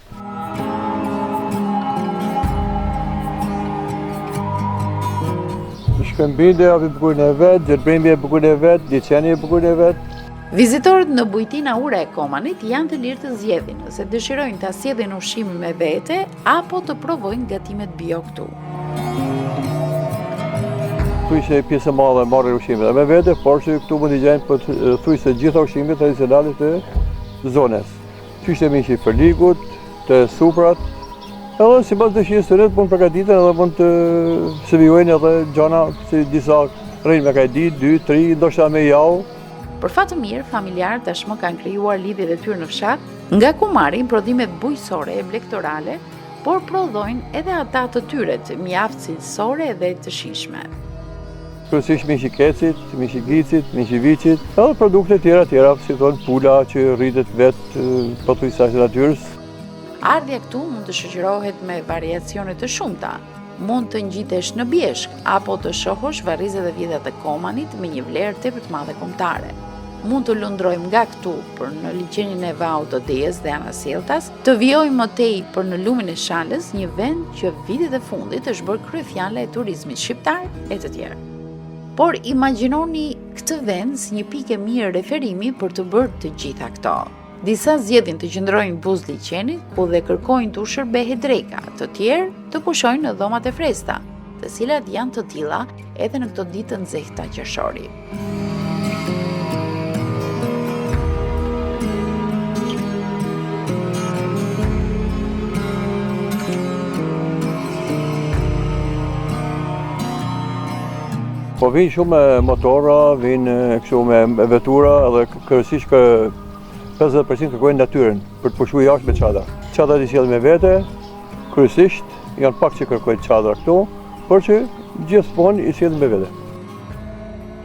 Shkëmbinjtë e bukurinë e vet, gjelbërimi e bukurinë e vet, liqeni e bukurinë e vet. Vizitorët në Bujtina Ura e Komanit janë të lirë të zgjedhin nëse dëshirojnë ta sjellin ushqimin me vete apo të provojnë gatimet bio këtu. Thujse pjesë e madhe marrin ushqimet me vete, por që këtu mund t'i gjejnë po thujse gjitha ushqimet tradicionale të zonës. Qysh te mishi i fërlikut, te suprat, edhe sipas dëshirës së tyre mund përgatiten edhe mund të serviojnë edhe gjana si disa rrinë me kaj ditë, dy, tri, ndoshta me javë. Për fat të mirë, familjarët tashmë kanë krijuar lidhjet e tyre në fshat, nga ku marrin prodhimet bujqësore e blegtorale, por prodhojnë edhe ata të tyret, mjaft cilësore dhe të shijshme. Kryesisht mishi i kecit, mishi i gicit, mishi i viçit, edhe produkte tjera tjera, si thonë pula që rritet vetë pothuajse e natyrës. Ardhja këtu mund të shoqërohet me variacione të shumta. Mund të ngjitesh në bjeshkë apo të shohësh varrezat e vjetra të Komanit me një vlerë tepër të madhe kombëtare. Mund të lundrojmë nga këtu për në liqenin e Vaut të Dejës dhe anasjelltas, të vijojmë më tej për në lumin e Shalës, një vend që vitet e fundit është bërë kryefjala e turizmit shqiptar e të tjerë. Por imagjinoni këtë vend si një pikë e mirë referimi për të bërë të gjitha këto. Disa zgjedhin të qëndrojnë buzë liqenit, ku dhe kërkojnë t'u shërbehet dreka, të tjerë të pushojnë në dhomat e freskëta, të cilat janë të tilla edhe në këto ditë të nxehta qershori. Po vinë shumë me motora, vinë kështu me vetura edhe kryesisht kë 50% kërkojnë natyrën për të pushu jashtë me çadra. Çadrat i sjellin me vete, kryesisht janë pak që kërkojnë çadra këtu, por që gjithmonë i sjellin me vete.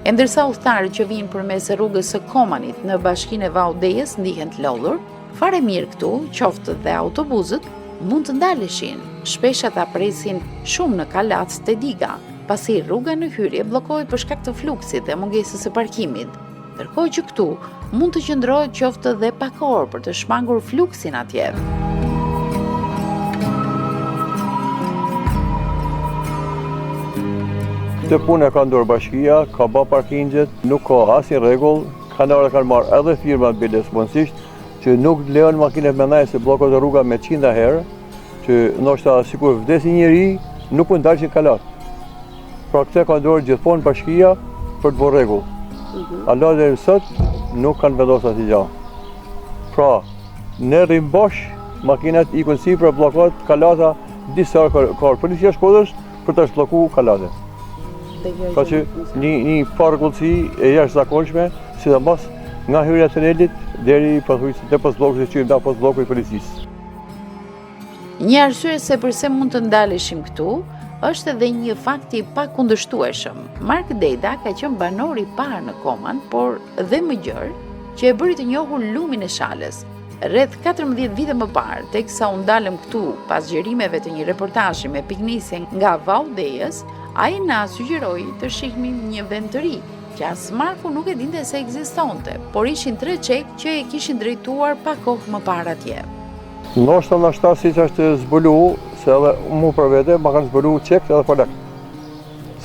E ndërsa udhëtarët që vijnë përmes rrugës së Komanit në bashkinë e Vaut Dejës ndihen të lodhur, fare mirë këtu, qoftë dhe autobuzët, mund të ndaleshin. Shpesh ata presin shumë në kalatë te diga, pasi rruga në hyrje bllokohet për shkak të fluksit dhe mungesës së parkimit. Ndërkohë që këtu mund të qëndrohet qoftë dhe pak orë për të shmangur fluksin atje. Këtë punë e ka n'dorë bashkia, ka ba parkingjet, nuk ka asnjë rregull, kanë ardhur kanë marrë edhe firmat biles mundësisht, që nuk lejon makinat me nejt se bllokohet rruga me qindra herë, që ndoshta sikur vdes një njeri, nuk mund dalë që kalat. Pra këtë ka n'dorë gjithmonë bashkia për të bërë rregull. Mm -hmm. Deri sot nuk kanë vendosur asnjë gjë. Pra, ne rrim bosh, makinat ikun sipër, bllokohet kalata disa herë ka ka policia e Shkodrës për të zhbllokuar kalatën. Pra që një, një parregullsi e jashtëzakonshme, sidomos nga hyrja e tunelit deri pothuajse te postblloku që quajmë postblloku i policisë. Një arsye se përse mund të ndaleshim këtu është edhe një fakt i pakundërshtueshëm. Mark Deda ka qenë banor i parë në Koman, por dhe më gjerë. që e bëri të njohur lumin e Shalës. Rreth 14 vite më parë, teksa u ndalëm këtu pas xhirimeve të një reportazhi me pikënisje nga Vau i Dejës, ai na sugjeroi të shihnim një vend të ri, që as Marku nuk e dinte se ekzistonte, por ishin tre çekë që e kishin drejtuar pak kohë më parë atje. Ndoshta ndoshta siç është zbulu, se edhe mu për vete, ma kanë zbulu çekët edhe polakët.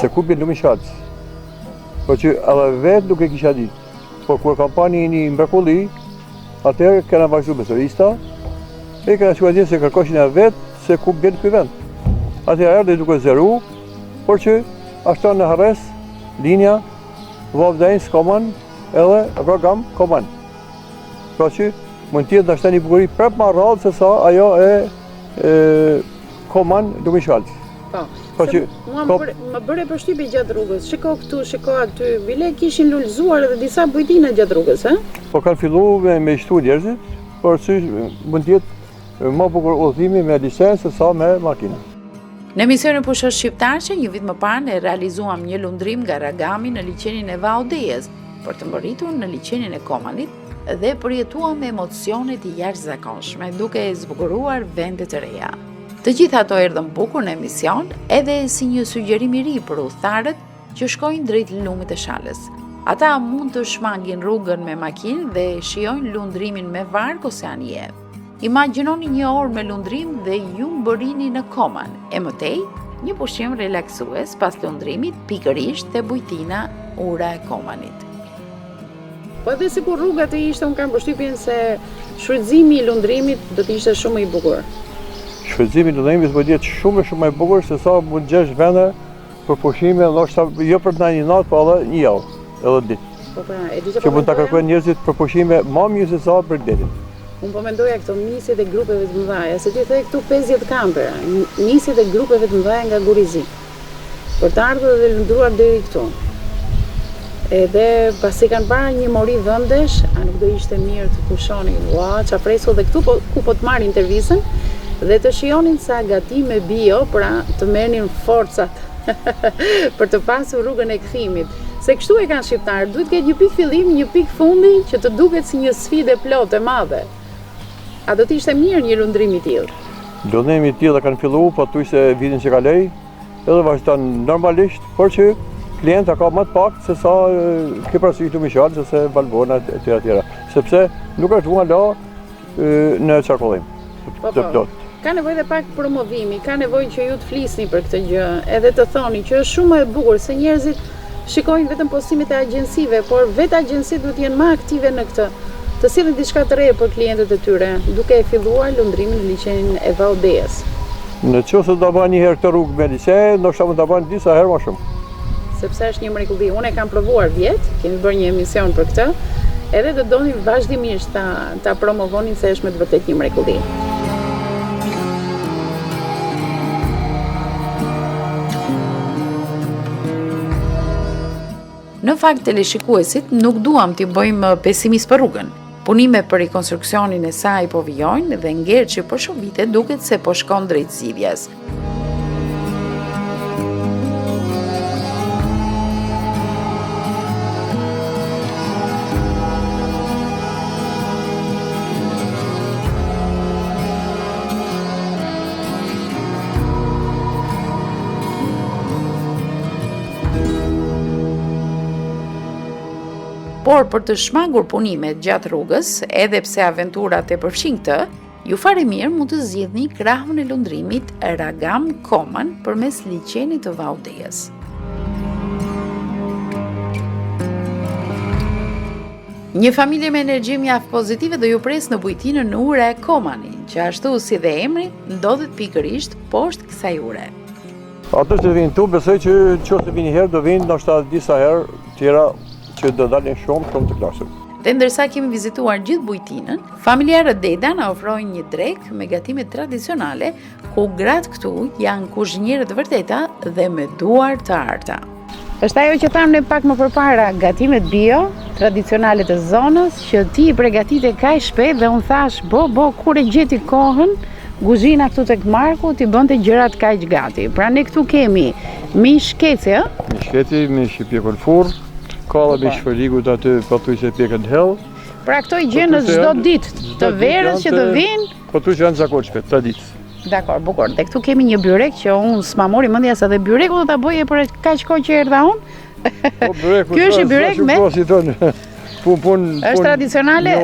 Se ku bjen lumi i Shalës. Po që edhe vetë nuk e kisha ditë. Po kur kam pa një, një mrekulli, atëherë kena vazhdu me turista, e kena shku atje se kërkoshin e vetë se ku bjen ky vend. Atëherë erdhi duke zgjeru, por që ashtu në harresë, linja, Vau Dejës, Koman, edhe Rogam, Koman. Pra që mund të jetë ndoshta një bukuri prap ma rrallë se sa ajo e, e Koman Lumi Shalës. Po, po që, mua më, bëre, më bëre përshtypje gjatë rrugës, shiko këtu, shiko aty, bile kishin lulëzuar edhe disa bujtina gjatë rrugës, e? Po kanë fillu me, me shtu njerëzit, por që mund të jetë më bukur udhëtimi me liqen se sa me makinë. Në emisionin Pusho Shqiptarçe, një vit më parë ne realizuam një lundrim nga Ragami në liqenin e Vau Dejës, për të mbërritur në liqenin e Komanit dhe përjetuam emocione të jashtëzakonshme, duke zbukuruar vende të reja. Të gjitha ato erdhën bukur në emision, edhe si një sugjerim i ri për udhëtarët që shkojnë drejt lumit të Shalës. Ata mund të shmangin rrugën me makinë dhe shijojnë lundrimin me varkë ose anije. Imagjinoni një orë me lundrim dhe ju mbërrini në Koman, e më tej, një pushim relaksues pas lundrimit pikërisht te bujtina Ura e Komanit. Po edhe sikur rruga të ishte, unë kam përshtypjen se shfrytëzimi i lundrimit do të ishte shumë më i bukur. Shfrytëzimi i lundrimit do të jetë shumë e shumë më i bukur se sa mund të gjesh vende për pushime, ndoshta jo për të një natë, po edhe një javë, edhe ditë. Po pra, e di që po mund ta kërkojnë njerëzit për pushime më mirë se sa për detin. Unë po mendoja këto nisjet e grupeve të mëdha, se ti the këtu 50 kampera, nisjet e grupeve të mëdha nga Guri i Zi. Për të ardhur dhe lundruar deri këtu. Edhe pasi kanë parë një mori vendesh, a nuk do ishte mirë të pushonin? Ua, ça fresku dhe këtu po, ku po të marr intervistën dhe të shijonin ca gatime bio, pra të merrnin forcat për të pasur rrugën e kthimit. Se kështu e kanë shqiptarët, duhet të ketë një pikë fillim, një pikë fundi që të duket si një sfidë e plotë e madhe. A do të ishte mirë një lundrim i tillë? Lundrim i tillë e kanë fillu, pothuajse vitin që kaloi, edhe vazhdon normalisht, por që klienta ka më të pak se sa ke parasysh Lumi i Shalës, se Valbona e tjera tjera. Sepse nuk është vua la në qarkullim po, të po. plotë. Ka nevojë dhe pak promovimi, ka nevojë që ju të flisni për këtë gjë, edhe të thoni që është shumë më e bukur se njerëzit shikojnë vetëm postimet e agjencive, por vetë agjencitë duhet të jenë më aktive në këtë, të sjellin diçka të re për klientët e tyre, duke e filluar lundrimin në liqenin e Vau Dejës. Në qoftë se do ta bëjnë një herë këtë rrugë me liqe, ndoshta mund ta bëjnë disa herë më shumë. Sepse është një mrekulli. Unë e kam provuar vjet, kemi bërë një emision për këtë, edhe do donim vazhdimisht ta ta promovonin se është me të vërtetë një mrekulli. Në fakt, teleshikuesit nuk duam t'i bëjmë pesimist për rrugën. Punime për rikonstruksionin e saj po vijojnë dhe ngërçi për shumë vite duket se po shkon drejt zgjidhjes. Por për të shmangur punimet gjatë rrugës, edhe pse aventurat e përfshijnë këtë, Ju fare mirë mund të zgjidhni krahun e lundrimit Ragam Koman përmes liqenit të Vau Dejës. Një familje me energji mjaft pozitive do ju presë në bujtinën Ura e Komanit, që ashtu si dhe emri, ndodhet pikërisht poshtë kësaj ure. Ato që vinë këtu, besoj që qoftë se vinë një herë, do vinë ndoshta disa herë tjera që do dalin shumë, shumë të kënaqur. Dhe ndërsa kemi vizituar gjithë bujtinën, Familjarët Deda na ofrojnë një drekë me gatime tradicionale, ku gratë këtu janë kuzhiniere të vërteta dhe me duar të arta. Është ajo që thamë ne pak më përpara, gatimet bio, tradicionale të zonës, që ti i pregatite kaq shpejt dhe unë thashë, bo, bo, kur e gjeti kohën, guzhina këtu tek Marku t'i bënte gjërat kaq gati. Pra ne këtu kemi mish keci, ë? Mish keci, mish i pjekur në furrë, ka dhe mish fërligut aty, pothuajse pjekët në hell. Pra këto i gjen në çdo ditë të verës që të vijnë? Po tu që janë zakonshme, të ditë. Dakor, bukur. Dhe këtu kemi një byrek që unë s'ma mori mendja se dhe byreku do ta bëje për kaq kohë që erdha unë. Po byreku. Ky është një byrek me po, si thonë. Pun pun. Është tradicionale.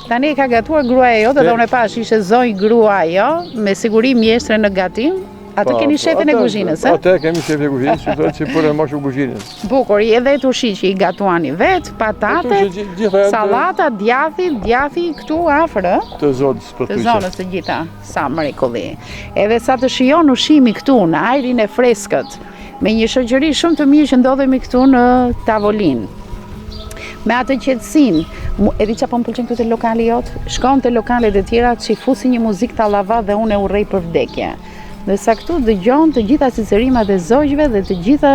Tani e ka gatuar gruaja jote dhe unë e pashë ishte zonjë grua ajo, me siguri mjeshtre në gatim. Atë po, keni po, shefin e kuzhinës, e? Atë kemi shefin e kuzhinës, që thotë që punon më shumë kuzhinën. Bukur, edhe turshi që i gatuani vetë, patatet, sallata, djathi, djathi këtu afër, ë? Të zonës, po Të zonës të gjitha, sa mrekulli. Edhe sa të shijon ushqimi këtu në ajrin e freskët, me një shoqëri shumë të mirë që ndodhemi këtu në tavolinë. Me atë qetësinë, e di ça po më pëlqen këtu te lokali jot? Shkon te lokalet e tjera, t'i fusin një muzikë tallava dhe unë e urrej për vdekje. Ndërsa këtu dëgjon të gjitha cicërimat e zogjve dhe të gjitha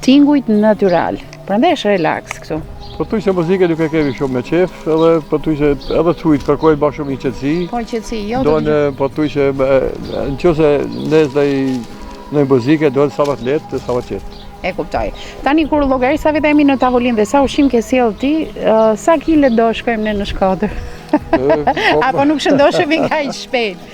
tingujt natyral. Prandaj është relaks këtu. Pothuajse muzikën nuk e kemi shumë me qef, edhe pothuajse edhe të hujt kërkojnë ma shumë një qetësi. Po qetësi, jo të Donë pothuajse në qoftë se ndez ndonjë muzikë, donë sa më të lehtë, sa më të qetë. E kuptoj. Tani kur llogaris sa veta jemi në tavolinë dhe sa ushqim ke sjellë ti, sa kile do shkojmë ne në Shkodër? Po, Apo nuk shëndoshemi kaq shpejt?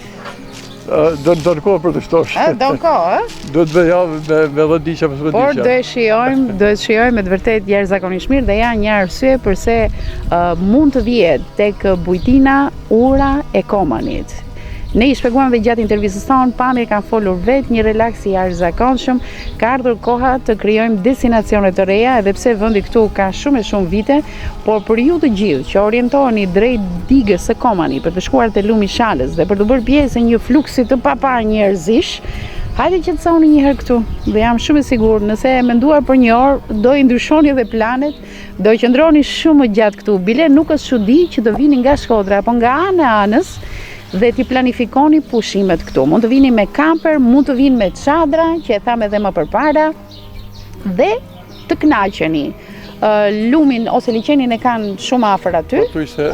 Do të do kohë për të shtosh. Ë, do kohë, ë? Do të bëj javë me me 10 ditë apo 15 ditë. Por do e shijojmë, do e shijojmë me të vërtetë jashtëzakonisht mirë dhe ja një arsye përse uh, mund të vihet tek bujtina Ura e Komanit. Ne i shpjeguam dhe gjatë intervistës tonë, pamjet kanë folur vetë, një relaks i jashtëzakonshëm, ka ardhur koha të krijojmë destinacione të reja, edhe pse vendi këtu ka shumë e shumë vite, Por për ju të gjithë që orientoheni drejt digës së Komanit për të shkuar te lumi i Shalës dhe për t'u bërë pjesë e një fluksi të paparë njerëzish, hajde qetësohuni një herë këtu. Dhe jam shumë e sigurt, nëse e menduar për një orë, do i ndryshoni edhe planet, do qëndroni shumë më gjatë këtu. Bile nuk është çudi që të vini nga Shkodra apo nga anë e anës dhe t'i planifikoni pushimet këtu. Mund të vini me kamper, mund të vini me çadra, që e thamë edhe më përpara, dhe të kënaqeni. Lumin ose liqenin e kanë shumë afër aty. Po ishte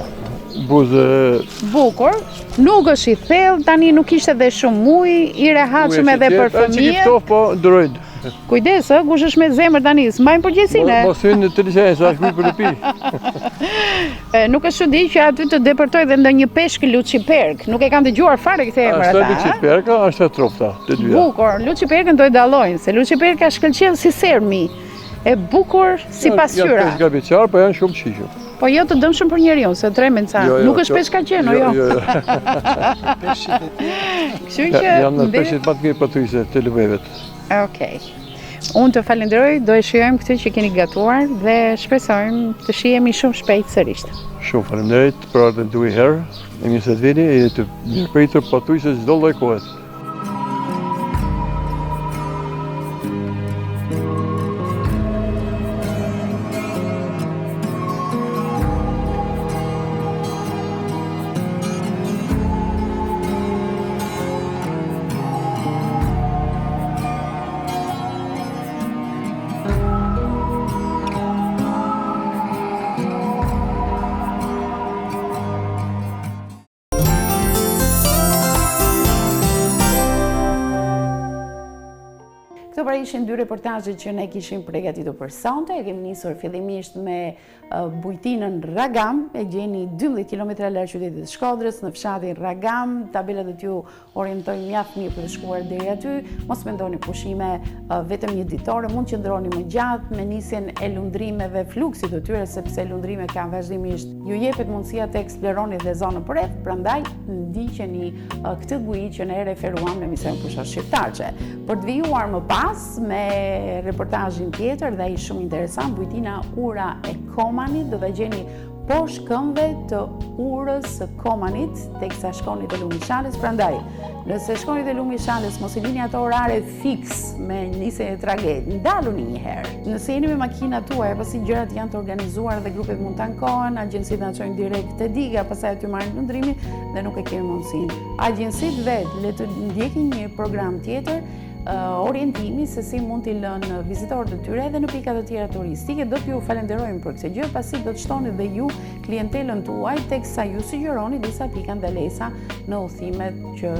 buzë bukur. Nuk është i thellë, tani nuk ishte dhe shumë ujë, i rehatshëm edhe për fëmijët. Është ftohtë, po durojnë. Kujdes, ë, kush është me zemër tani, s'mbajnë përgjegjësinë. Mos hyn në liqen, sa është për të pi. Nuk është çudi që aty të depërtojë dhe ndonjë peshk luçiperk. Nuk e kanë dëgjuar fare këtë emër ata. Është luçiperka, është trofta, të dyja. Bukur, luçiperkën do e dallojnë, se luçiperka shkëlqen si sermi. E bukur si pasqyra. Janë peshk grabitqar, po janë shumë të shijshëm. Po jo të dëmshëm për njeriun, se tremen ca. Jo, jo, nuk është peshkaqen, jo, jo. Jo, jo. Peshqit e tjerë. Kështu që janë peshqit më të mirë pothuajse të lumenjve. Okej. Unë të falenderoj, do e shijojmë këtë që keni gatuar dhe shpresojmë të shihemi shumë shpejt sërish. Shumë faleminderit për ardhjen tuaj herë. E mirë se të vini, jeni të mirëpritur pothuajse çdo lloj kohe. Këto pra ishin dy reportazhet që ne kishim pregatitur për sonte. E kemi nisur fillimisht me Bujtinën Rragam, e gjeni 12 km larg qytetit të Shkodrës, në fshatin Rragam, tabelat do t'ju orientojnë mjaft mirë për të shkuar deri aty. Mos mendoni pushime vetëm një ditore, mund të qëndroni më gjatë me nisjen e lundrimeve, fluksit të tyre, sepse lundrime kanë vazhdimisht. Ju jepet mundësia të eksploroni dhe zonën përreth, prandaj ndiqeni këtë guidë që ne referuam në emisionin Pusho Shqiptarçe. Për të vijuar më pas me reportazhin tjetër dhe ai shumë interesant, Bujtina Ura e Komanit do ta gjeni poshtë këmbëve të urës së Komanit, teksa shkoni te lumi i Shalës, prandaj, nëse shkoni te lumi i Shalës, mos i lini ato orare fiks me nisjen e tragetit, ndaluni një herë. Nëse jeni me makinat tuaja, pasi gjërat janë të organizuara dhe grupet mund të ankohen, agjencitë na çojnë direkt te diga, pastaj aty marrin lundrimin dhe nuk e kemi mundësinë. Agjencitë vetë le të ndjekin një program tjetër, orientimi se si mund t'i lënë vizitorët e tyre edhe në pika të tjera turistike. Do t'ju falenderojmë për këtë gjë, pasi do të shtoni dhe ju klientelën tuaj teksa ju sugjeroni disa pika ndalesa në udhëtimet që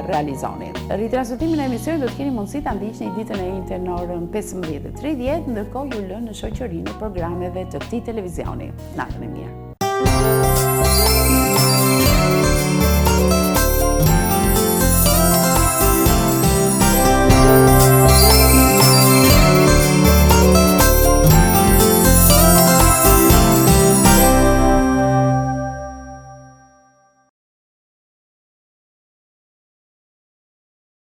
realizoni. Ritransmetimin e emisionit do të keni mundësi ta ndiqni ditën e enjte në orën 15:30, ndërkohë ju lë në shoqërinë e programeve të këtij televizioni. Natën e mirë.